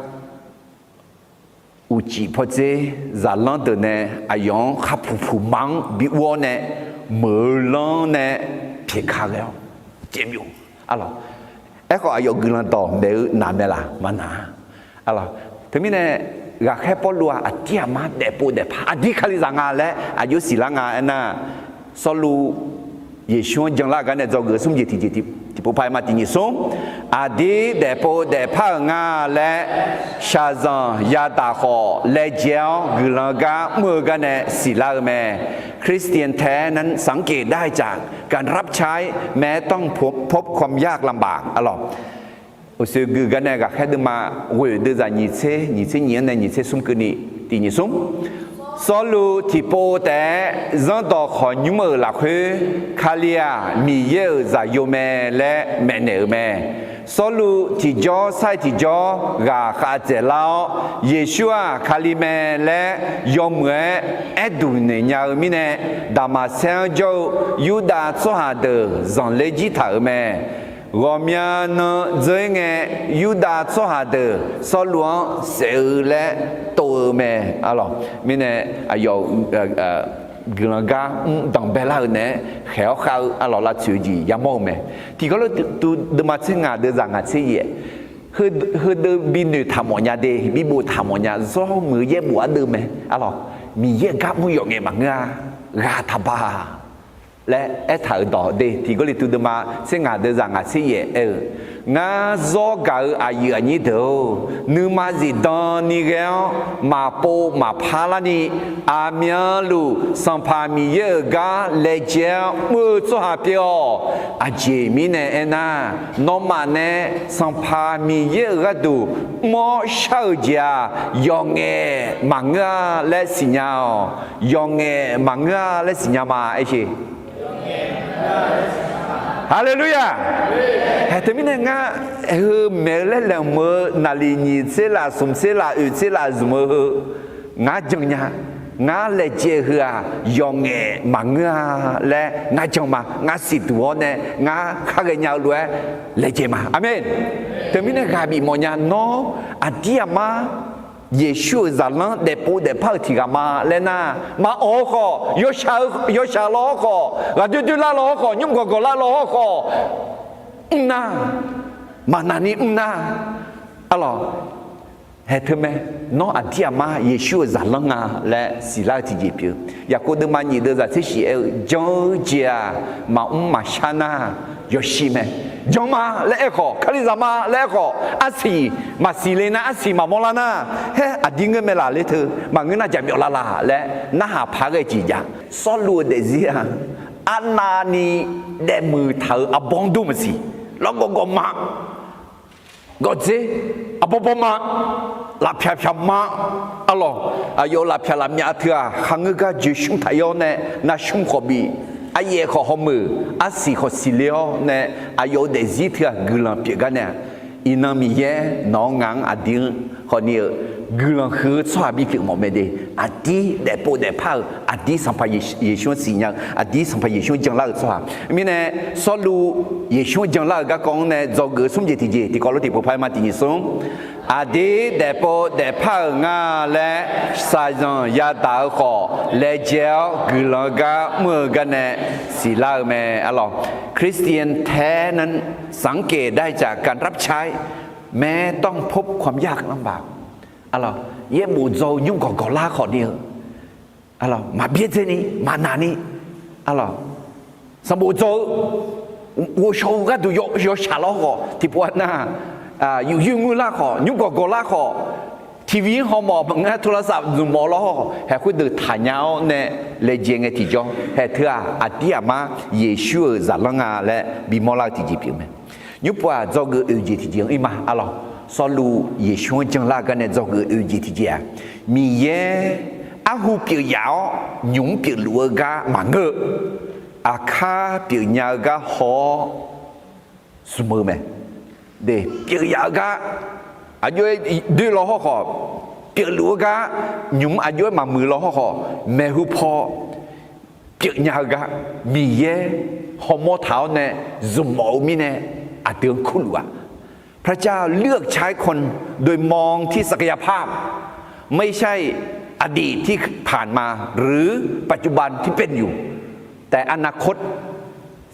uqcif pawdzer zaqlanr deuq nae aqyawf-anr khavpuq puqma-anr bi ur-awr nae meuq-eu lanr nae pyaeqka ghae-awr caevbyov. Arlawq, aerkhawf aqyawf guiqlanq dawq maeq-eu naq mae laq? Maqnaq-a. Arlawq, teumirnae ghaqkhaer Pawrluv-aq aqdir aqmar daefpov daefpar aqdir Kalizaq nga laer aqjox siqlar nga aernar, Sawrluv Yeqsur-anr janlar-eu gar nae dzawgeuf-eu smr jeq tiqjeq tiqpov paq-aer ma tiq nyiq smr. Aqdir daefpov daefpar-euq nga laer shaqzanq yadaq khawf laejae-awr guiqlanq gar mr-eu gar nae siqlar-eu mae. คริสเตียนแท้นั้นสังเกตได้จากการรับใช้ แม้ต้องพบความยากลำบาก Arlawq, uqshoe gui gar nae ghaqkhaer deuvma ghoeq deuvzaq nyiq tser nyiq tser nyiq-anr nae nyiq tser smr keuvni tiq nyiq smr. Sawrluv tiqpov taef-aer zanrdawq khawq nymr-euq lafkhoer, Kali-aq Miqyaer-euq zaqyo mae laer maeqnaeq-euq mae. Sawrluv tiqjawr sar-iq tiqjawr ghaqkhav dzaeqlar-awr, Yeqsur-aq Kali mae laer yawmuiq-aer aerduq naeq nya-eu mirnae, Daqmaqsaer-anr jawr-eu Yurdav tsawrhaq deuq zanqler jir taq-euq mae. Ghawqmya nan dzeur-ir ngae, Yurdav tsawrhaq deuq Sawrluv-anr saef-eu laer tov-eu mae. Arlawq mirnae, aqyawf guiqlanq gar mr danqbae lar-eu naeq-aer khaeq-awr khav-eu arlawq lavtsoeq-eu jeq yamawr-eu mae. Tiqkawv lof tu deuvma tser ngaq deuvzaq ngaq tser yaef, heudeuv bi noeqtaq mawfnya de, bi boftaq mawfnya, zawr muiq-eu yaerbof ardeuv mae. Arlawq, Miqyaer-euq gar mr yawf ngaef maqngeur-a, ghaq taqba laer aertaq-euq dawq de, Tiq Gawrliqtu deuvma tser ngaq deuvzaq ngaq tser yaef aer-eu, Ngar zawr gaq-eu aqyuif aqnyir deuq-or, nuima zifdan ni ghae-awr maqpov maqpar larni, aqmyanluf Sanqpaq Miqyaer-euq gar laejae-awr mr-eu tsawrhaq pyeuf-awq. Aqjeq mirnae aernar, nawmaf nae Sanqpaq Miqyaer-euq gharduq mr-awr shar-euq jeq-aq, yawf ngaef maqngeur-a laer siqnya-awq. Yawf ngaef maqngeur-a laer siqnya ma, aer sheq. Haleluya! Haeq teumirnae ngar, heu maeq-eu laer laeqhmq-eu naqliq nyiq tser laf smq tser laf oeq tser laf zmq-eu heu, ngar jan nya. Ngar laejae heu-aq, yawf ngaef maqngeur-a laer ngar jan ma. Ngar siqduq-awr nae ngar khar ghaenya-eu lof-aer laejae ma. Aqmeq. Teumirnae ghaq bif mawfnya, nawr aqdir aqmar Yeqsur-euq zaqlanr daefpov daefpar-euq tiq ghaq ma laer nar, maqawq-eu khawf, yawshaq law-awr khawf, ghaqdoer doerlar law-awr khawf, nymr gawqgawq lar law-awr khawf, mr nar, maqnaq ni mr nar, arlawq, haeq teu mae, nawr aqdir aqmar Yeqsur-euq zaqlanr nga laer siqlar-eu tiqjeq pyeuf-eu. Yaqkov deuvma nyiq deuvzaq tser shif aer-eu, jan-eu jeq-aq, maqmr maqshar nar, yawshir mae. Jan ma laer aer khawf, Kalizaq ma laer aer khawf, arsiq maqsiq le nar, arsiq maqmawr lar nar, haer aqdir ngeur mae laf ler teu, maqngeur nar jaqmyawf lar laq laer narhaq paq ghae jeq jav. Sawrluv-eu daefzir-aq, arnavni daefmuiq taq-euq arbawr dur maqsiq, lawrgawv gawv ma, gawqdzer, arbawr bawr ma, lafpyaq pyaq ma, arlawq, aqyawf lafpyaq lafmyav teu-aq, kharngeur gar joeqshmr taq-ir-awr nae, navshmr khawf bif, aryaef khawf hawmuiq, arsiq khawf siqle-awr nae, aqyawf-euq daefzir teu-aq guiqlanq pyeuf gar nae-aq, iqnan Miqyaer nawq-anr ngaq-anr aqdir-anr khawfni-eu guiqlanq huiq-eu tsawrhaq bipyeuf mawf mae de. Aqdir daefpov daefpar-euq, aqdir Sanqpaq Yeqsur-anr siqnya-eu, aqdir Sanqpaq Yeqsur-anr janlar-euq tsawrhaq. Mirnae, Sawrluv Yeqsur-anr janlar-euq garkawv-anr nae dzawgeuf-eu smr jeq tiqjeq, tiqkawv lof tiqpov par-aer ma tiq nyiq smr. Aqdir daefpov daefpar-euq nga laer shaqzanq yadaq-eu khawf, laejae-awr guiqlanq-eu gar mr-eu gar nae siqlar-eu mae. Arlawq, Christian แท้นั้น สังเกตได้จากการรับใช้ แม้ต้องพบความยากลำบาก Arlawq, yaerbof dzaw-eu nymr gawqgawq lar khawfni-eu, arlawq, maqbyaerdzaeni maqnaqni, arlawq, sanqbof dzaw-eu ghovshaw-eu gharduq yawshaq lawr khawf, tiqpov-a nar, yuf yur ngeur lar khawf, nymr gawqgawq lar khawf, TV-anr hawmawf maqngeur, โทรศัพท์ zmq mawf lawr khawf, haeq khoerdeuq taqnya-awr nae laejae ngae tiqjawr, haeq teu-aq aqdir aqmar Yeqsur-euq zaqlanr nga laer bimawr lar-eu tiqjeq pyeuf mae. Nymr pov-aq dzawgeuf oeq jeq tiqjeq-anr ir ma, arlawq, Sawrluv Yeqsur-anr janlar-eu gar nae dzawgeuf oeq jeq tiqjeq-aq, Miqyaer arhu pyeuf yaf-awr nymq-mr pyeufluf-eu gar maqngeur-eu, aqkar pyeufnya-eu gar haw-awr zmq-eu mae. De, pyeuf yaf-eu gar aqjox-aer doer law hawr khawf, pyeufluf-eu gar nymq-mr aqjox-aer maqmuiq law hawr khawf, maeqhu paw pyeufnya-eu gar Miqyaer hawmawr taq-awr nae zmqmawf-eu mirnae aqdui-anr kurluf-aq, พระเจ้าเลือกใช้คนโดยมองที่ศักยภาพ ไม่ใช่อดีตที่ผ่านมา หรือปัจจุบันที่เป็นอยู่ แต่อนาคต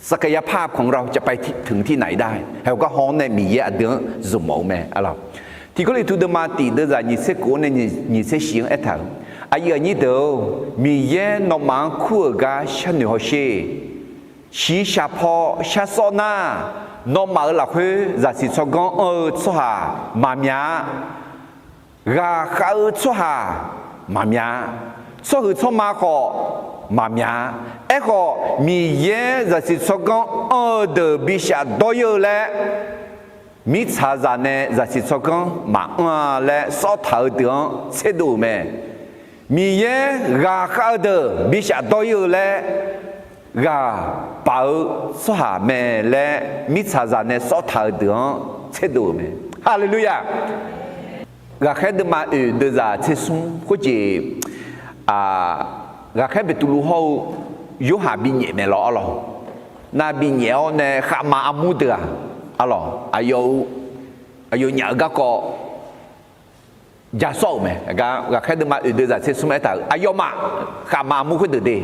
ศักยภาพของเราจะไปถึงที่ไหนได้ haeq-eu gar haw-awr nae Miqyaer aqdui-anr zmqmawf-eu mae, arlawq. Tiq Gawrliqtu deuvma tiq deuvzaq nyiq tser kof-awr nae nyiq tser shif-anr aertaq-euq, aqyuif aqnyir deuq-or, Miqyaer nawmaf-anr kur-euq gar sharnoeq hawsher. Shiqshaq paw shar sawr nar, nawmaf-euq lafkhoer zaqsiq tsawrganr anr-eu tsawrhaq maqmya-a. Ghaqkhav-eu tsawrhaq maqmya-a. Tsawrhuiq tsawrma khawf maqmya-a. Aerkhawf, Miqyaer zaqsiq tsawrganr anr-eu deuq bi shafdawr-ir-eu laer, mirtsaqzaq nae zaqsiq tsawrganr maqanr-a laer sawrtaq-eu deuq-anr tserdov-euq mae. Miqyaer ghaqkhav-eu deuq bi shafdawr ir-eu laer ghaq paf-eu tsawrhaq mae laer mirtsaqzaq nae sawr taq-eu deuq-anr tserdov-euq mae. Haleluya! Ghaqkhaer deuvma oeq deuvzaq tser smr khoerjeq, ghaqkhaer Beqtuvluv hawr-eu Yorhaq binyaef mae lawr arlawq. Nar binyaef-awr nae khavmaf armur deuq-aq, arlawq, aqyawf-eu, aqyawfnyaf-euq garkawv ja sawr-euq mae. Ghaqkhaer deuvma oeq deuvzaq tser smr aertaq-euq aqyawfmaf, khavmaf armur khoerdeuq de,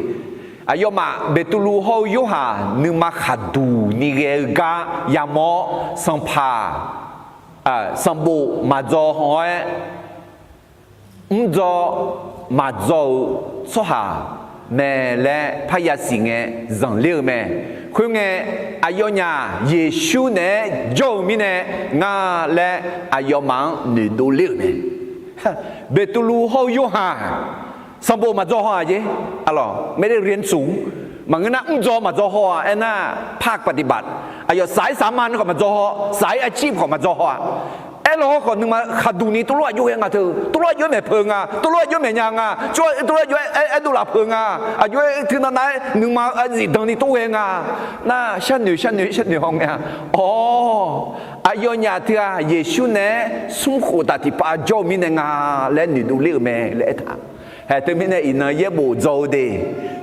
aqyawfmaf Beqtuvluv hawr-eu Yorhaq nuima khaqduq ni ghae-eu gar yamawr-awr, sanqpaq, sanqbof maqdzaw haw-aer, mrdzaw maqdzaw-eu tsawrhaq mae laer parya siq ngae zanqler-eu mae. Khoerngae, aqyawfnyaf Yeqsur naeq-aer jawr-eu mirnae nga laer aqyawfmaf-anr noeqdov ler-euq mae. Beqtuvluv hawr-eu Yorhaq, sanqbof maqdzaw haw-aq jeq, arlawq, ไม่ได้เรียนสูง, maqngeur nar mrdzaw maqdzaw haw-aq aernar, ภาคปฏิบัติ, aqyawf saq-ir saq-ma nae khawf maqdzaw haw, saq-ir arjir khawf maqdzaw haw-aq. Aerlaw hawrkhawf nuima khaqduq ni tuvlof aqjox ghae nga teu, tuvlof aqjox-aer maeq peuq nga, tuvlof aqjox-aer maeq nya nga, tuvlof aqjox-aer aerdov laf peuq nga, aqjox-aer teunav nav-aer nuima zifdan ni tov ghae nga. Nar sharnoeq sharnoeq sharnoeq haw ngae-a. Awr, aqyawfnyaf teu-aq Yeqsur naeq-aer smrkhof taq tiqpav jawr-eu mirnae nga laer noeqdov ler-euq mae laer aertaq. Haeq teumirnae iqnan yaerbof dzaw-eu de,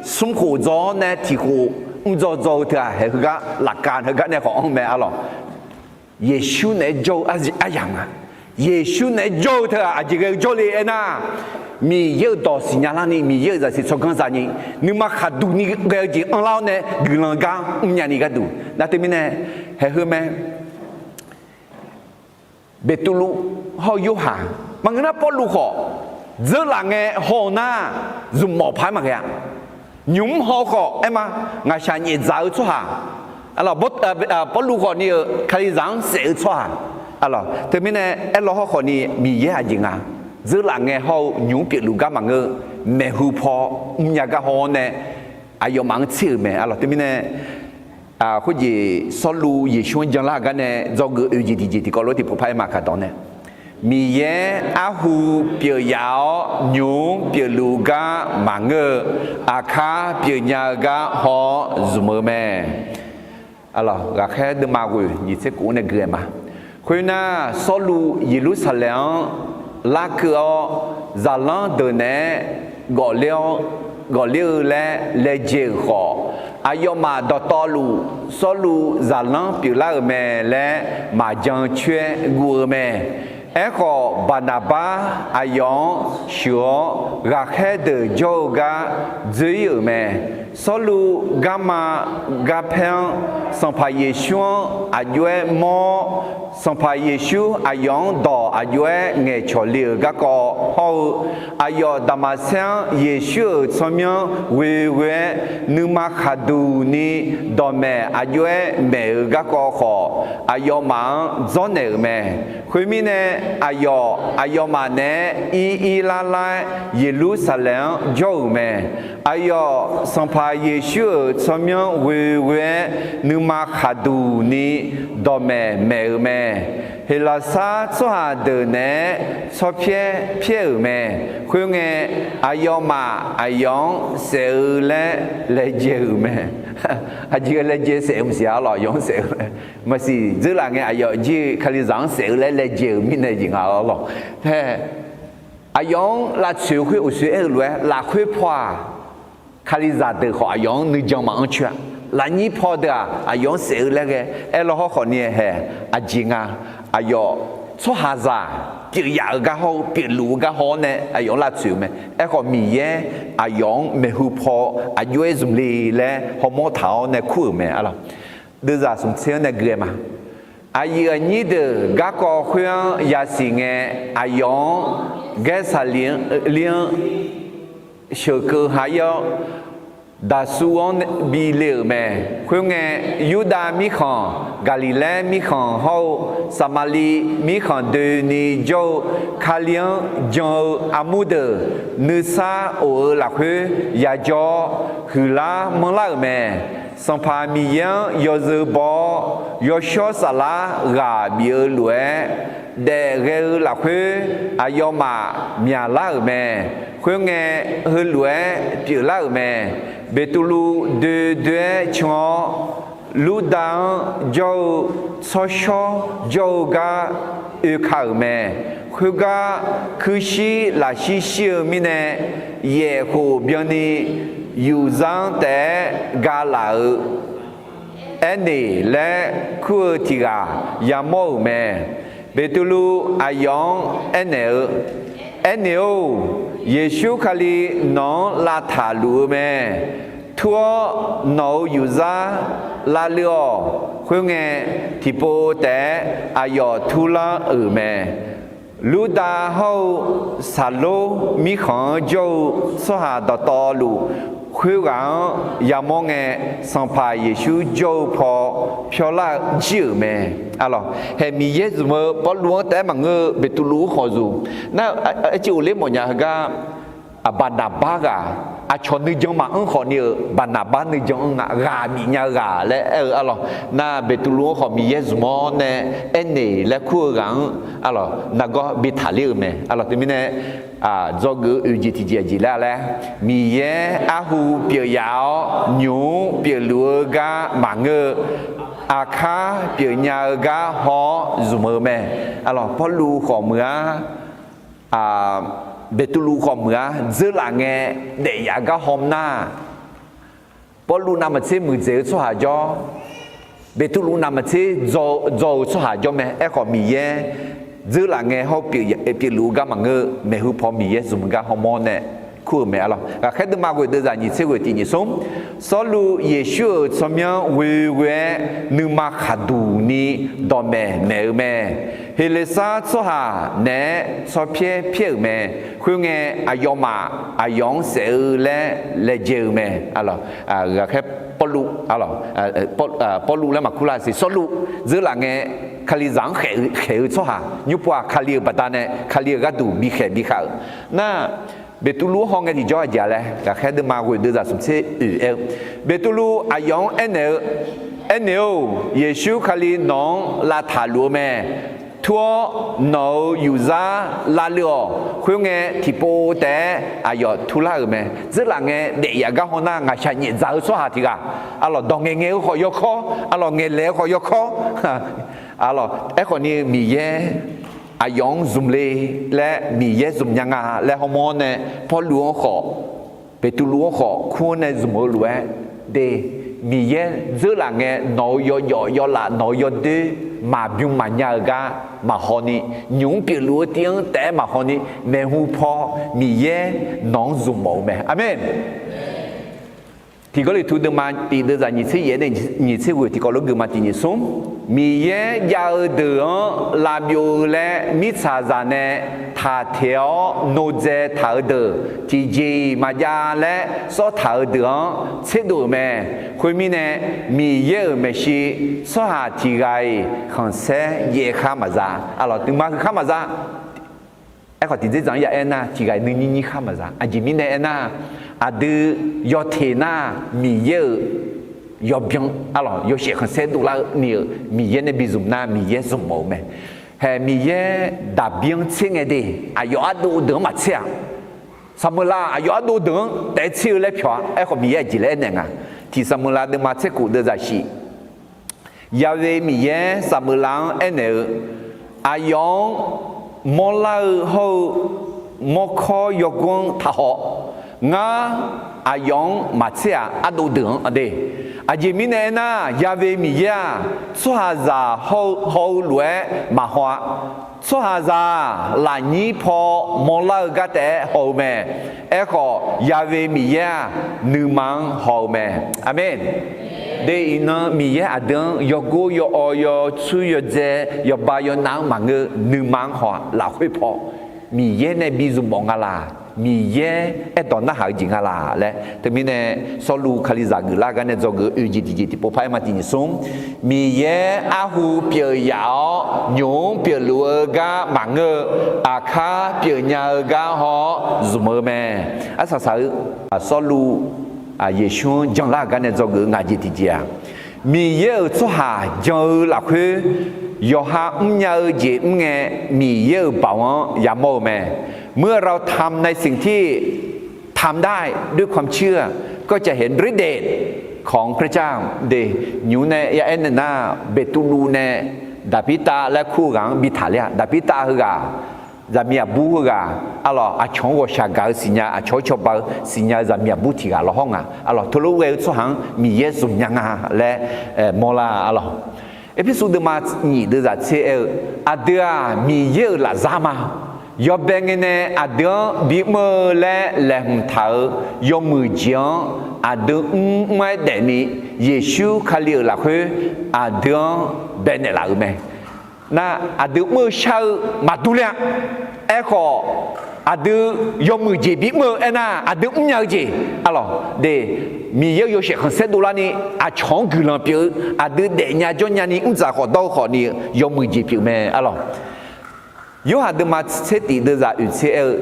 smrkhof dzaw-awr nae tiqkhof mrdzaw dzaw-eu teu-aq haeq heugar lafkav heugar nae khawf anr mae arlawq. Yeqsur naeq-aer jawr-eu aryamq nga. Yeqsur naeq-aer jawr-eu teu-aq aqjeq ghae-eu jawrle aernar, Miqyaer-euq dawq siqnya larni Miqyaer-euq zaqsiq tsawrganr zani, nuima khaqduq ni ghae-eu jeq anrlar-awr nae guiqlanq gar mrnya ni gharduq nar teumirnae haeq heu mae. Beqtuvluv hawr-eu Yorhaq, maqngeur nar Pawrluv khawf dzeurlaf ngae haw-eu nar, zmqmawf paq-aer maqghae-a. Nymq-mr haw khawf aer ma, ngaqshaq nyaefdzaq-eu tsawrhaq, Pawrluv khawf ni-euq Kalizaq-anr saef-eu tsawrhaq, teumirnae aerlaw hawrkhawf ni Miqyaer aqjeq nga, dzeurlaf ngae hawr-eu nymq-mr pyeufluf gar maqngeur, maeqhu paw mrnya gar haw-awr nae aqyawfmaf-anr tser-euq mae arlawq. Teumirnae khoerjeq Sawrluv Yeqsur-anr janlar-eu gar nae dzawgeuf oe jeq tiqjeq tiqkawv lof tiqpov paq-aer ma kaqdawq nae, Miqyaer arhu pyeuf yaf-awr nymq-mr pyeufluf gar maqngeur-eu, aqkar pyeufnya-eu gar haw-awr zmq-eu mae. Ghaqkhaer deuvma ghoeq nyiq tser kof-anr nae gui-aer ma. Khoernar, Sawrluv Yeqlursaqlaeq-anr larkeuv-awr, zaqlanr deuq naeq-aer gawfler-awr, gawfler-eu laer laejae-euq khawf, aqyawfmaf dawqtawvluf Sawrluv zaqlanr pyeuflar-euq mae laer maqjan coer-aer guv-eu mae. Aerkhawf, Baqnaqbar aqyawf-anr sheuq-awr, ghaqkhaer deuq jawr-eu gar dzoer-ir-euq mae. Sawrluv garma garpaer-anr Sanqpaq Yeqsur-anr aqjox-aer mawr-awr, Sanqpaq Yeqsur aqyawf-anr dawq aqjox-aer ngaeqcawq le-euq garkawv hawr-eu, aqyawf Daqmaqsaer-anr Yeqsur-euq tsawrmyanr ghoeghoe-aer nuima khaqduq ni dawqmaeq aqjox-aer maeq-euq garkawv khawf, aqyawfmaf-anr dzawrnaeq-euq mae. Khoermirnae, aqyawf aqyawfmaf naeq-aer ir ir lar lar-aer Yeqlursaqlaeq-anr jawr-euq mae. Aqyawf Sanqpaq Yeqsur-euq tsawrmyanr ghoeghoe-aer nuima khaqduq ni dawqmaeq maeq-euq mae. Heqlaqsar tsawrhaq deuq naeq-aer tsawrpyaer pyaer-euq mae. Khoerngae, aqyawfmaf aqyawf-anr saef-eu laer laejae-euq mae. Aqjeq-aer laejae saef-eu maqsiq arlawq, aqyawf-anr saef-eu laer maqsiq. Dzeurlaf ngae aqyawf jir-eu Kalizaq-anr saef-eu laer laejae-euq mirnae jeq nga arlawq. Hae, aqyawf-anr lavtsoeq-eu khoer uqsoer aer-eu lof-aer, lafkhoer paw-aq, Kalizaq deuq khawf aqyawf-anr nuijan maqanr coer-a. Lafnyir paw deuq-aq, aqyawf-anr saef-eu laer ghae aer law hawrkhawf ni hae, aqjeq nga. Aqyawf tsawrhaqzaq pyeuf yaf-eu gar hawr-eu, pyeufluf-eu gar haw-awr nae aqyawf-anr lavtsoeq-eu mae. Aerkhawf, Miqyaer aqyawf-anr maeqhu paw aqjox-aer zmq le laer hawmawr taq-awr nae kur-euq mae arlawq. Deuvzaq smq tser-anr nae gui-aer ma. Aqyuif aqnyir deuq garkawv khoer-anr yasiq ngae, aqyawf-anr Gaersaqli-anr sheuqkeuv ha-ir-awr, Daqsu-anr bi le-euq mae. Khoerngae, Yurdav mirkhanq, Gaqliqlaer mirkhanq hawr-eu Saqmaqliv mirkhanq doeni jawr-eu Kali-anr jan-eu armur deuq nuisar of-eu lafkhoer yajawr-awr, huiqlar manrlar-euq mae. Sanqpaq Miqyaer-anr yawzeu baw-awr, yawshawr saflar ghaq bif-eu lof-aer, daef ghae-eu lafkhoer aqyawfmaf myaqlar-euq mae. Khoerngae, heulof-aer pyeuflar-euq mae. Beqtuvluv doe doe-aer can-awr, Lurdav-anr jawr-eu tsawrshawr jawr-eu gar oeka-euq mae. Khoergar kuirshir lafshir shir-eu mirnae, yaef khof byanni yufzar-anr taef-aer ga laf-euq Aerneq laer kur-eu tiq ghaq yamawr-euq mae. Beqtuvluv aqyawf-anr aernaeq-eu, Aerneq-or, Yeqsur Kali nawq-anr lavtaq luf-eu mae. Tur-awr nawq-euq yufzar lavleuv-awq. Khoerngae, tiqpov taef-aer aqyawf turlar-euq mae. Lurdav hawr-eu Saqlor mirkhanq-anr jawr-eu tsawrhaq dawqtawvluf, khoerghaq-anr yamawr ngae, Sanqpaq Yeqsur jawr-eu paw pyawrlar jir-euq mae. Alawq, haeq Miqyaer zmq-eu Pawrluv-anr taef-aer maqngeur-eu, Beqtuvluv-anr khawf zmq. Nar, aer civ ghofler mawfnya heugar, Baqnaqbar ghaq, aqcawq nuijan maqanr khawfni-euq Baqnaqbar nuijan anr nga, ghaq bifnya-eu ghaq laer aer-eu arlawq. Nar, Beqtuvluv-anr khawf Miqyaer zmq-awr nae Aerneq laer kur-eu ghaq-anr arlawq nargawr bi taqler-eu mae. Arlawq, teumirnae dzawgeuf-eu oeq jeq tiqjeq aqjeq laer laer, Miqyaer arhu pyeuf yaf-awr nymq-mr pyeufluf-eu gar maqngeur-eu, aqkar pyeufnya-eu gar haw-awr zmq-eu mae. Arlawq, Pawrluv khawf meuq-ar, Beqtuvluv khawf meuq-ar, dzeurlaf ngae daef yaf gar haw nar, Pawrluv navmaqtser muiqdzaeq-eu tsawrhaq jawr, Beqtuvluv navmaqtser dzaw-eu tsawrhaq jawr mae. Aerkhawf, Miqyaer dzeurlaf ngae hawr-eu pyeufluf-eu gar maqngeur-eu, maeqhu paw Miqyaer zmq-eu gar hawmawr nae kur-euq mae arlawq. Ghaqkhaer deuvma ghoeq deuvzaq nyiq tser ghoeq tiq nyiq smr. Sawrluv Yeqsur-euq tsawrmyanr ghoeghoe-aer nuima khaqduq ni dawqmaeq maeq-eu mae. Heqleqsar tsawrhaq naeq-aer tsawrpyaer pyaer-euq mae. Khoerngae, aqyawfmaf aqyawf-anr saef-eu laer laejae-eu mae. Ghaqkhaer Pawrluv, Pawrluv laer maqkur lar siq, Sawrluv dzeurlaf ngae Kalizaq-anr khaeq-eu tsawrhaq nymr pov-aq, Kali-euq baqdanae Kali-euq gharduq bikhaeq bikhav-euq nar, Beqtuvluv-anr haw ngae tiqjawr aqjeq-a laer, ghaqkhaer deuvma ghoeq deuvzaq smq tser oeq aer-eu, Beqtuvluv aqyawf-anr aernaeq-eu, Aernaeq-or, Yeqsur Kali nawq-anr lavtaq luf-eu mae. Tur-awr nawq-euq yufzar lavleuv-awq. Khoerngae, tiqpov taef-aer aqyawf turlar-euq mae. Dzeurlaf ngae daef yaf gar haw nar, ngaqshaq nyaef dzaq-eu tsawrhaq tiq ghaq, arlawq, dawq ngaeqngaeq-eu khawf yawkawr, arlawq, ngaeqlaeq-eu khawf yawkawr, arlawq, aerkhawfni Miqyaer aqyawf-anr zmq le laer, Miqyaer zmq nya nga laer hawmawr nae, Pawrluv-anr khawf, Beqtuvluv-anr khawf kur-anr nae zmq-eu lof-aer de, Miqyaer dzeurlaf ngae nawq-euq yawjawf yawlaf, nawq-euq yawdoer maqbym maqnya-eu gar maqhaw ni, nymq-mr pyeufluf-eu tiv-anr taef-aer maqhaw ni, maeqhu paw Miqyaer nawq-anr zmq mawf-eu mae. Aqmeq. Tiq Gawrliqtu deuvma tiq deuvzaq nyiq tser yaef nae nyiq tser ghoeq tiqkawv lof geufma tiq nyiq smr. Miqyaer jav-eu deuq-anr lavbyov-eu laer mirtsaqzaq nae taqteq-awr nodzae taq-eu deuq, tiqjeq-iq maqjav laer sawrtaq-eu deuq-anr tserdov-euq mae. Khoermirnae, Miqyaer-euq maeqshi tsawrhaq tiq ghaq-iq khanqsaer jaev khar maqza, arlawq, dmqma huiq khar maqza. Aerkhawf, tiqdzerdzaq-anr ya aer nar, tiq ghaq-iq nuinyir nyir khar maqza. Aqjeq mirnae aernar, aqdui yawteq nar, Miqyaer-euq yawbyan, arlawq, yawshaef khanqsaer dovlar-eu ni-euq Miqyaer nae bi zmq nar, Miqyaer zmq mawf-eu mae. Haeq Miqyaer daqbir-anr tser ngae de, aqyawf ardov deuq-anr maqtser-aq. Saqmeuqlav aqyawf ardov deuq-anr taef-aer tser-eu laer pyawq-a. Aerkhawf, Miqyaer aqjeq laer aernaeq nga. Tiq Saqmeuqlav deuvma tser kof deuvzaq shif. Yaqve Miqyaer Saqmeuqlav-anr aernaeq-eu, Aqyawf-anr mawrlar-eu hawr-eu mawrkawr yawgor-anr taqhaw. Ngar aqyawf-anr maqtser-aq, ardov deuq-anr de. Aqjeq mirnae aernar, Yaqve Miqyaer-aq, tsawrhaqzaq haw-eu lof-aer maqhaw-a. Tsawrhaqzaq-aq, lafnyir paw mawrlar-eu gar taef-aer haw-eu mae. Aerkhawf, Yaqve Miqyaer-aq, nuima-anr haw-eu mae. Aqmeq. De iqnan Miqyaer aqdui-anr yawgor yawawv yawtsur yawdzae yawba yawnav-anr maqngeur, nuima-anr haw-aq, lafkhoer paw Miqyaer nae bi zmq mawf nga laq? Miqyaer aerdawq narhaq-eu jeq nga laq laer. Teumirnae, Sawrluv Kalizaq geuflar gar nae dzawgeuf-eu oeq jeq tiqjeq tiqpov par-aer ma tiq nyiq smr. Miqyaer arhu pyeuf yaf-awr nymq-mr pyeufluf-eu gar maqngeur-eu, aqkar pyeufnya-eu gar haw-awr zmq-eu mae. Arsaq saq-eu, Sawrluv Yeqsur-anr janlar-euq gar nae dzawgeuf-eu ngaq jeq tiqjeq-aq, Miqyaer-euq tsawrhaq jan-eu lafkhoer yawqha mrnya-eu jeq mr ngae, Miqyaer-euq baoq-anr yamawr-eu mae. เมื่อเราทำในสิ่งที่ทำได้ด้วยความเชื่อ ก็จะเห็นฤทธิ์เดชของพระเจ้า de. Nymq nae ya aernaeq nar, Beqtuvluv nae Daqbirtav laer kur-eu ghaq-anr bi taqler-a. Daqbirtav heughaq, zaqmiq aqbur heughaq, arlawq, aqcawq-anr ghawqshaq gaq-eu siqnya, aqcawq-anr cawba-eu siqnya-eu zaqmiq aqbur tiq ghaq lawhawr nga. Arlawq, teulof ghae-eu tsawrhaq-anr Miqyaer zmqnya nga laer mawrlar, arlawq. Erpersu deuvma nyiq deuvzaq tser aer-eu, aqdui-aq Miqyaer-euq lafzar ma. Yawbae ngae nae aqdui-anr bimr-eu laer laeqhmq taq-euq yawmuiq jeq-anr aqdui mrmr-aer daefni, Yeqsur Kali-euq lafkhoer aqdui-anr baenaeq laf-euq mae. Nar, aqdui mr-eu shar-eu maqdur ler-a. Aerkhawf, aqdui yawmuiq jeq bimr-eu aernar, aqdui mrnya-eu jeq, arlawq, de, Miqyaer-euq yawshaef khanqsaer dovlarni aqcawq-anr guiqlanq pyeuf-eu, aqdui daefnya jawrnya ni mrdzaq khawf dawr-eu khawfni yawmuiq jeq pyeuf mae, arlawq. Yorhaq deuvma tser tif deuvzaq oeq tser aer-eu,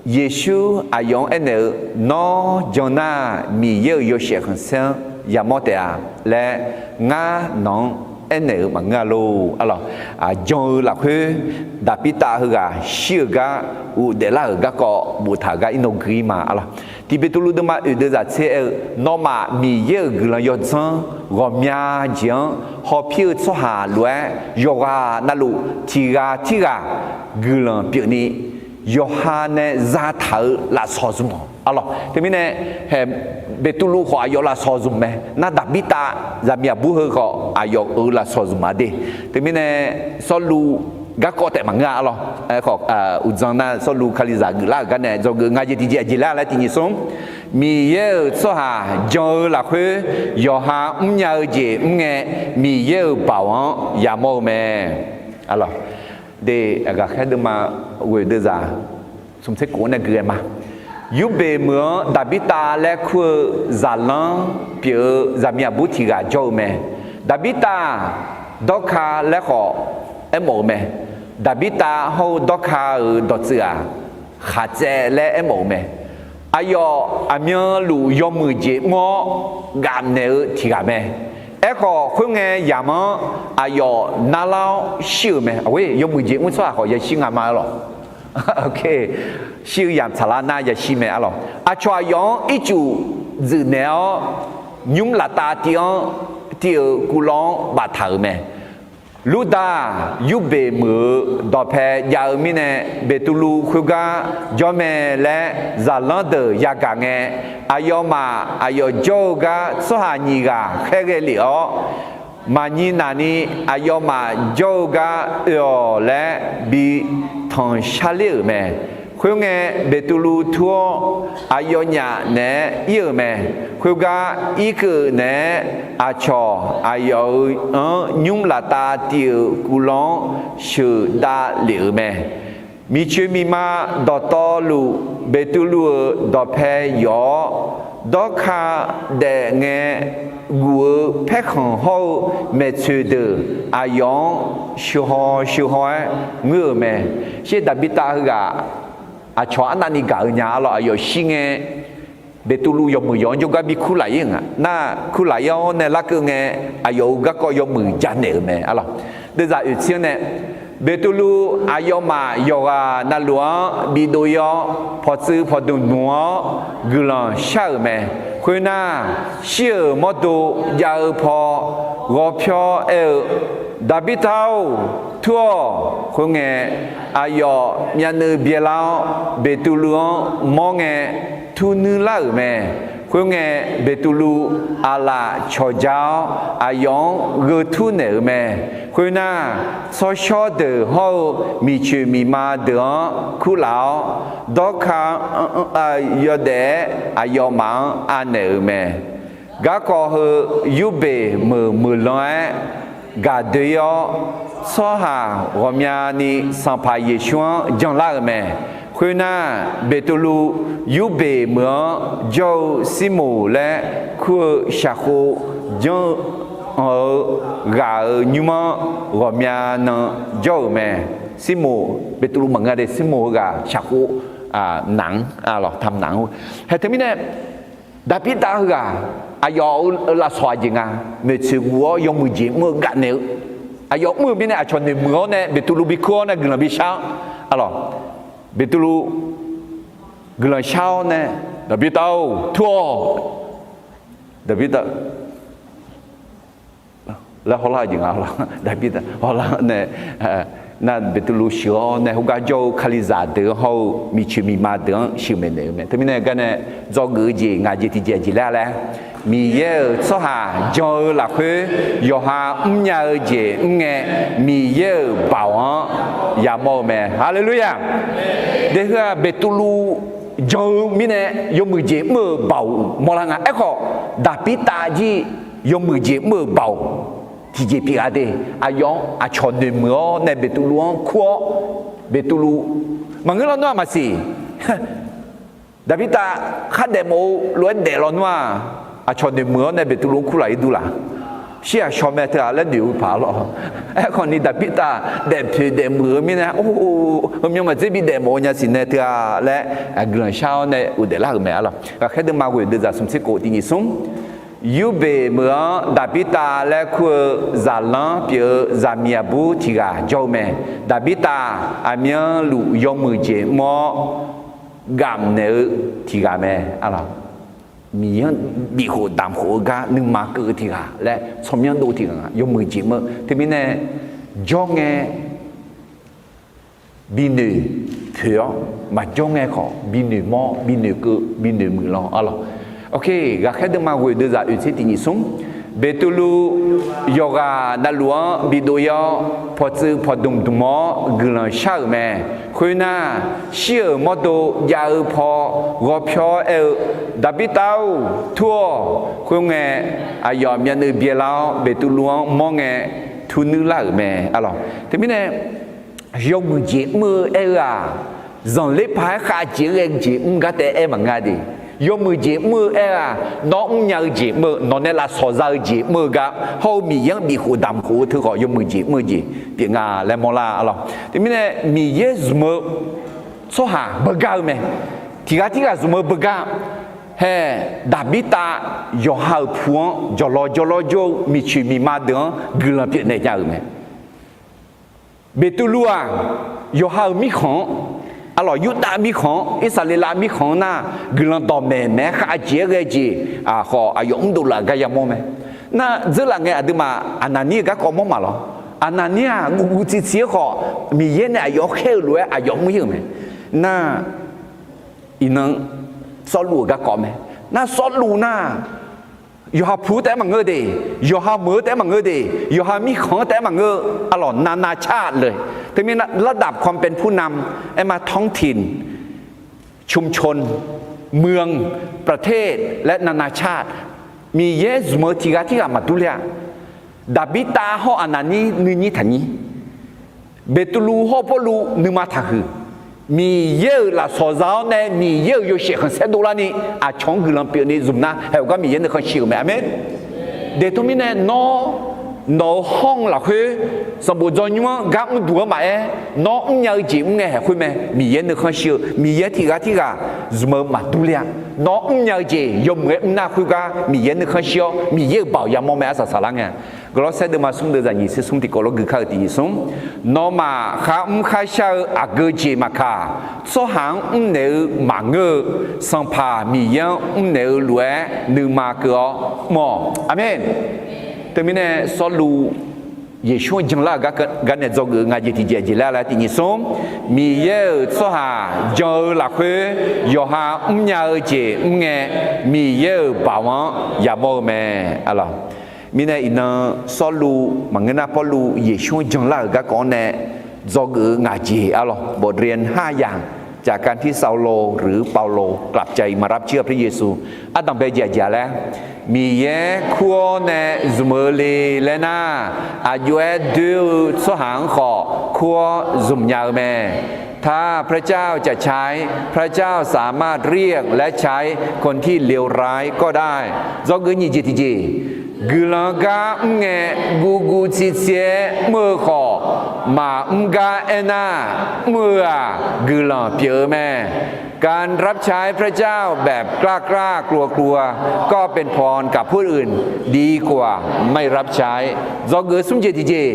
Yeqsur aqyawf-anr aernaeq-eu, Nawr jan nar, Miqyaer-euq yawshaef khanqsaer-anr yamawr taef-a laer ngar nawq-anr aernaeq-eu maqngeur-a lor, arlawq. Jan-eu lafkhoer Daqbirtav heughaq shir-eu gar ghofdaef lar-euq garkawv boftaq-euq gar irnawr gui-ir ma, arlawq. Tiq Beqtuvluv deuvma oeq deuvzaq tser aer-eu, Nawmaf Miqyaer-euq guiqlanq yawdzanr ghawqmya jeq-anr hawpir-eu tsawrhaq lof-aer, yawqghaq navluf tiq ghaq tirghaq guiqlanq pyeufni, yawqha nae zataq-euq lafsawq zmq-awq, arlawq. Teumirnae, hae, Beqtuvluv khawf aqyawf lafsawq zmq mae. Nar, Daqbirtav zaqmiq aqbur heu khawf aqyawf-euq lafsawq zmq-a de. Teumirnae, Sawrluv garkawv taef maqngeur-a, arlawq. Aerkhawf, uqdzan nar Sawrluv Kalizaq geuflar-euq gar nae dzawgeuf nga jeq tiqjeq aqjeq laer laer tiq nyiq smr, Miqyaer-euq tsawrhaq jan-eu lafkhoer yawqha mrnya-eu jeq mr ngae, Miqyaer-euq baoq-anr yamawr-eu mae, arlawq. De, aqgaf khaer deuvma ghoeq deuvzaq smq tser kof-anr nae gui-aer ma. Yurbeq meuq-anr Daqbirtav laer kur-eu zaqlanr pyeuf-eu zaqmiq aqbur tiq ghaq jawr-eu mae. Daqbirtav-aq, Dawrka laer khawf aermawf-eu mae. Daqbirtav hawr-eu Dawrka-euq dawqtsuif-aq, khaqtsaev laer aermawf-eu mae. Aqyawf aqmyanluf yawmuiq jeq mr-awr gafnaeq-eu tiq ghaq mae. Aerkhawf, khoerngae yamq-anr aqyawf narlar-awr shir-euq mae. Aqghoer yawmuiq jeq mr tsawrhaq khawf yashir nga ma, arlawq. Shir-eu yamq tsaqlar nar yashir mae, arlawq. Aqcawq aqyawf-anr ircuf dzuif naeq-awr, nymr laftav tiv-anr tiv-euq kuvlawv-anr baftaq-euq mae. Lurda-aq, Yurbeq meuq-euq dawqpae jav-eu mirnae, Beqtuvluv khoergar jawr mae laer zaqlanr deuq yagaq ngae, aqyawfmaf aqyawf jawr-eu gar tsawrhaq nyiq ghaq khaerghae lef-awr, maqnyir naq ni aqyawfmaf jawr-eu gar oe-awq laer bi tanqshar ler-euq mae. Khoerngae, Beqtuvluv tur-awr aqyawfnyaf naeq-aer ir-euq mae. Khoergar irkeuv naeq-aer aqcawq aqyawf-euq anr nymr laftav tiv-euq kuvlawv-anr sheuqdav lef-euq mae. Miqcoeq miqma dawqtawvluf Beqtuvluv-euq dawqpae yawf-awr, Dawrka daef ngae guf-eu paerkhanq hawr-eu maeqtsoeq deuq aqyawf-anr sheuqhaw sheuqhaw-aer ngoer-euq mae. Sher Daqbirtav heughaq aqcawq arnavni gaq-eu nya, arlawq. Aqyawf shir ngae, Beqtuvluv yawmuiq yawq-anr jawrgar bi kurlaf ir-euq nga. Nar, kurlaf ir-awr nae larkeuv ngae, aqyawf-euq garkawv yawmuiq janaeq-euq mae, arlawq. Deuvzaq oeqtser-anr nae, Beqtuvluv aqyawfmaf yawqghaq navluf-anr bidov ir-awr, pawqtsuif pawqdmq dmq-awr guiqlanq shar-euq mae. Khoernar, shir-euq mawrdo jav-eu paw ghawrpyawr aer-eu, Daqbirtav-or, tur-awq. Khoerngae, aqyawf myavnuiv byaelar-awr, Beqtuvluv-anr mawr ngae, tur nuir lar-euq mae. Khoerngae, Beqtuvluv aqlaf cawqja-awr, aqyawf-anr gheu tur naeq-euq mae. Khoernar, tsawrshawr deuq hawr-eu miqcoeq miqma deuq-anr kurlaf-awr, Dawrka-anr yawdaef-aer aqyawfmaf-anr anaeq-euq mae. Garkawv heu Yurbeq meuq meuq lan-aer gaqdoe ir-awr, tsawrhaq ghawqmyani Sanqpaq Yeqsur-anr janlar-euq mae. Khoernar, Beqtuvluv Yurbeq meuq-anr jawr-eu Sirmoq laer kur-eu shaqkhov janr-eu anq-eu ghaq-euq nymr-anr ghawqmya nan jawr-euq mae. Sirmoq, Beqtuvluv maqngeur de, Sirmoq heughaq shaqkhov naq-anr, lawqtam naq-anr. Hae teumirnae, Daqbirtav heughaq aqyawf-euq lafsawq aqjeq nga, maeqtsoeq guf-awr yawmuiq jeq mr-eu gafnaeq-eu, aqyawf mr-eu mirnae aqcawq noeqmuiq-awr nae Beqtuvluv bi kur-awr nae guiqlanq bi shar-awr, aqlawq, Beqtuvluv guiqlanq shar-awr nae, Daqbirtav-or, tur-awq. Daqbirtav laer hawlar-eu jeq nga lawr, Daqbirtav hawlar nae, nar Beqtuvluv sheuq-awr nae heugar jawr-eu Kalizaq deuq-anr hawr-eu miqcoeq miqma deuq-anr sheuqmaeq naeq-eu mae. Teumirnae garnae dzawgeuf-eu jeq ngaq jeq tiqjeq jeq laer-a laer, Miqyaer-euq tsawrhaq jan-eu lafkhoer yawqha mrnya-eu jeq mr ngae, Miqyaer-euq baoq-anr yamawr-eu mae. Haleluya! Deuq heu-aq Beqtuvluv jan-eu mirnae yawmuiq jeq mr-eu baoq mawrlar nga. Aerkhawf, Daqbirtav jir yawmuiq jeq mr-eu baoq tiqjeq pyeuf-a de. Aqyawf-anr aqcawq noeqmuiq-awr nae Beqtuvluv-anr kur-awr, Beqtuvluv maqngeur lawnmr-aq maqsiq. Daqbirtav khardaef mawf-eu lof-aer daef lawnmr-aq, aqcawq noeqmuiq-awr nae Beqtuvluv-anr kurlaf-ir durlaf. Shir-aq shaw mae teu-aq laer noeq-eu paq-a lawr. Aerkhawf ni Daqbirtav daefpoeq daefmuiq-eu mirnae, or, heumyan maqdzer bi daef mawf-eu nya siqnae teu-a laer guiqlanq shar-awr nae ghofdaef lar-euq mae-a lawr. Ghaqkhaer deuvma ghoeq deuvzaq smq tser khof tiq nyiq smr. Yurbeq meuq-anr Daqbirtav laer kur-eu zaqlanr pyeuf-eu zaqmiq aqbur tiq ghaq jawr-eu mae. Daqbirtav aqmyanluf yawmuiq jeq mr-awr, gamq naeq-eu tiq ghaq mae. Miqyaer-anr bifkhof damq khof-eu gar nuima keuv-eu tiq ghaq laer tsawrmyanr dov tiq ghaq nga, yawmuiq jeq mr-eu. Teumirnae jawr ngae binoeq poeq-awr, maqjawr ngae khawf binoeq mawr, binoeq keuv, binoeq muiq lan-a lawr. Ghaqkhaer deuvma ghoeq deuvzaq oeq tser tiq nyiq smr. Beqtuvluv yawqghaq navluf-anr bidov-ir-awr, pawqtsuif pawqdmq dmq-awr guiqlanq shar-euq mae. Khoernar, shir-euq mawrdo jav-eu paw ghawrpyawr aer-eu, Daqbirtav-or, tur-awq. Khoerngae, aqyawf myavnuiv byaelar-awr Beqtuvluv-anr mawr ngae, turnuir lar-euq mae-a lawr. Teumirnae yawmuiq jeq mr-eu aer-eu-aq, zanqler paq-aer khavjeq-aer ghae jeq mr gar taef aer maqngeur de. Yawmuiq jeq mr-eu aer-eu-aq, nawr mrnya-eu jeq mr-eu, nawq nae lafsawq za-eu jeq mr-eu gar hawr-eu Miqyaer-anr bifkhof damq khof-eu teukhawf yawmuiq jeq mr-eu jeq pyeuf nga laer mawrlar-a lawr. Teumirnae Miqyaer zmq-eu tsawrhaq beugar-eu mae. Tiq ghaq tirghaq zmq-eu beugar. Hae, Daqbirtav yawqha-euq pu-anr jawqlawq jawrlawr jawr-eu miqcoeq miqma deuq-anr guiqlanq pyeufnaeq nya-euq mae. Beqtuvluv-aq, yawqha-euq mirkhanq-anr, aqlawq Yurdav mirkhanq-anr, Irsaqleqlav mirkhanq-anr nar, guiqlanq dawqmaeq maeq-aer khavjeq-aer ghae jeq khawf aqyawf mrdov laf gar yamawr mae. Nar dzeurlaf ngae aqduimaf Aqnaqnir-euq garkawv mawr maqlawr. Aqnaqnir-aq guv guv tsi tsi-aer khawf, Miqyaer nae aqyawf khaer-eu lof-aer aqyawf mr-ir-euq mae. Nar iqnan Sawrluv-euq garkawv mae. Nar Sawrluv nar, yawqha pu-anr taef-aer maqngeur de, yawqha meuq-anr taef-aer maqngeur de, yawqha mirkhanq-anr taef-aer maqngeur, aqlawq navnav car le. Teumirnae ระดับความเป็นผู้นำ aer ma ท้องถิ่น ชุมชน เมือง ประเทศ และนานาชาติ Miqyaer zmq-eu tiq ghaq tirghaq maqdur ler-a. Daqbirtav hawr Aqnaqnir nuinyir taqnyir, Beqtuvluv hawr Pawrluv nuima taqhuiq, Miqyaer-euq lafsawq za-awr nae Miqyaer-euq yawshaef khanqsaer dovlarni aqcawq-anr guiqlanq pyeufni zmq nar, haeq-awq gar Miqyaer nuikhanr shir-euq mae. Aqmeq. Deqtmr mirnae nawr, nawq-euq hawr-eu lafkhoer sanqbof dzawnymr-anr gar mrduq-anr maqaer, nawr mrnya-eu jeq mr ngae haeq khoer mae. Miqyaer nuikhanr shir-eu, Miqyaer tiq ghaq tirghaq zmq-eu maqdur ler-a. Nawr mrnya-eu jeq yawmuiq-aer mr nar khoergar Miqyaer nuikhanr shir-awr, Miqyaer-euq baoq yamawr mae. Arsaq saqlar ngae, Gawrlawrsaer deuvma smr deuvzaq nyiq tser smr tiqkawv lawr gui kar-eu tiq nyiq smr. Nawmaf kharmr kharshar-eu aqgeu jeq maqkaq, tsawrhaq-anr mrnaeq-eu maqngeur-eu, Sanqpaq Miqyaer-anr mrnaeq-eu lof-aer nuima keuv-awr mr-awq. Aqmeq. Teumirnae Sawrluv Yeqsur-anr janlar-euq gar nae dzawgeuf-eu ngaq jeq tiqjeq jeq laer laer tiq nyiq smr. Miqyaer-euq tsawrhaq jan-eu lafkhoer yawqha mrnya-eu jeq mr ngae, Miqyaer-euq baoq-anr yamawr-eu mae. Aqlawq, mirnae iqnan Sawrluv maqngeur nar Pawrluv Yeqsur-anr janlar-euq garkawv-anr nae dzawgeuf-eu ngaq jeq aqlawq, บทเรียนห้าอย่าง จากการที่ซาโลหรือเปาโลกลับใจมารับเชื่อพระเยซู ardanqbae jeq aqjeq-a laer, Miqyaer kur-awr nae zmq-eu le laer nar, aqjox-aer doer-eu tsawrhaq-anr khawf kur-awr zmq nya-eu mae. ถ้าพระเจ้าจะใช้ พระเจ้าสามารถเรียกและใช้คนที่เลวร้ายก็ได้ Dzawgeuf nyiq jeq tiqjeq, Guiqlanq gar mr ngae, guvguv tsirtsir-aer mr-eu khawf, maqmr gar aernar, mr-eu-aq guiqlanq pyeuf-eu mae. การรับใช้พระเจ้าแบบกล้ากล้ากลัวกลัว ก็เป็นพรกับผู้อื่นดีกว่าไม่รับใช้ Dzawgeuf smr jeq tiqjeq,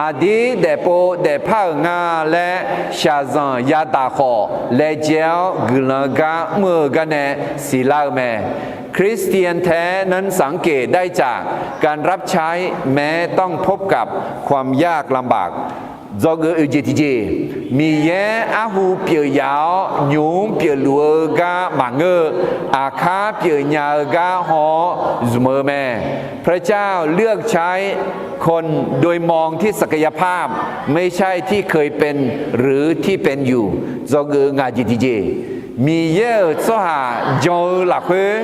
aqdir daefpov daefpar-euq nga laer shaqzanq yadaq khawf, laejae-awr guiqlanq gar mr-eu gar nae siqlar-eu mae. คริสเตียนแท้นั้นสังเกตได้จากการรับใช้ แม้ต้องพบกับความยากลำบาก Dzawgeuf oeq jeq tiqjeq, Miqyaer arhu pyeuf yaf-awr nymq-mr pyeufluf-eu gar maqngeur-eu, aqkar pyeufnya-eu gar haw-awr zmq-eu mae. พระเจ้าเลือกใช้คนโดยมองที่ศักยภาพ ไม่ใช่ที่เคยเป็นหรือที่เป็นอยู่ Dzawgeuf ngaq jeq tiqjeq, Miqyaer-euq tsawrhaq jan-eu lafkhoer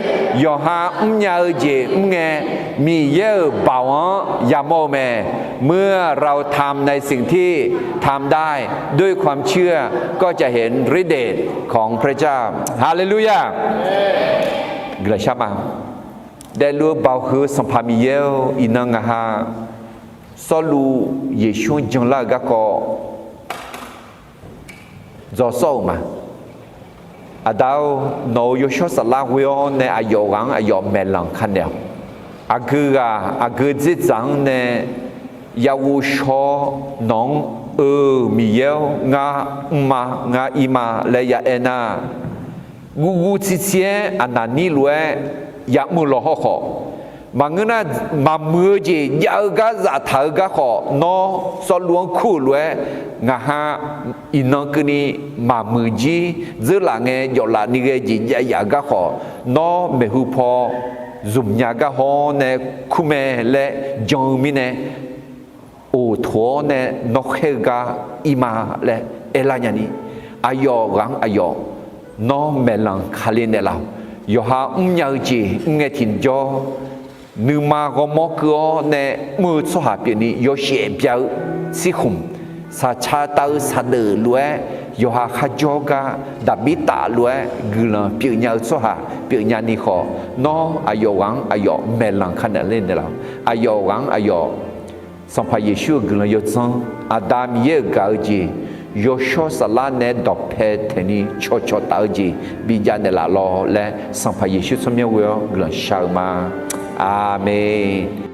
yawqha mrnya-eu jeq mr ngae, Miqyaer-euq baoq-anr yamawr-eu mae. เมื่อเราทำในสิ่งที่ทำได้ด้วยความเชื่อ ก็จะเห็นฤทธิ์เดชของพระเจ้า Haleluya! Guiqlanq shar ma. Daefluf-eu baoq huiq-eu Sanqpaq Miqyaer-or, iqnan ngaq ha Sawrluv Yeqsur-anr janlar-euq garkawv dzawsawr-euq ma. Aqda-or, nawq-euq yawshawr saflar ghoe-awr nae aqyawf ghaq-anr aqyawf maeqlanq ka naeq-awq. Aqgeu ghaq aqgeu dzerdzaq-anr nae yaghovshaw-awr nawq-anr, Eu, Miqyaer-or, ngar mr ma, ngar ir ma laer ya aer nar, guvguv tsirtsir-aer aqnaqnir lof-aer yamr-eu law hawrkhawf, maqngeur nar, maqmuiq-eu jeq jav-eu gar zaftaq-eu garkhawf, nawr Sawrluv-anr kur-euq lof-aer, ngaq ha iqnan keuvni maqmuiq jir dzeurlaf ngae jawflaf ni ghae jeq jav yaf-eu garkhawf, nawr maeqhu paw zmqnya gar haw-awr nae kur mae laer jan-eu mirnae, oq toq-awr nae nawr khaer-eu gar ir ma laer aerlar nyani, aqyawf ghaq-anr aqyawf nawr maeqlanq kale naeqlaf-awq. Yawqha mrnya-eu jeq mr ngae tiqjawr, nuima ghawrmawr keuv-awr nae mr-eu tsawrhaq pyeufni yawshaef bya-eu tsirkhmq, saqca tav-eu saqdeuf lof-aer, yawqha kharjawr gar Daqbirtaf lof-aer guiqlanq pyeufnya-eu tsawrhaq pyeufnya ni khawf, nawr aqyawf ghaq-anr aqyawf maeqlanq ka naeq ler naeqlaf-awq. Aqyawf ghaq-anr aqyawf Sanqpaq Yeqsur-euq guiqlanq yawdzanr, Aqda Miqyaer-euq gaq-eu jeq, yawshawr saflar nae dawqpae taeqni cawqcawq taf-eu jeq bijav naeqlaf lawq laer, Sanqpaq Yeqsur tsawrmyanr ghoe-awr guiqlanq shar-eu ma. Aqmeq.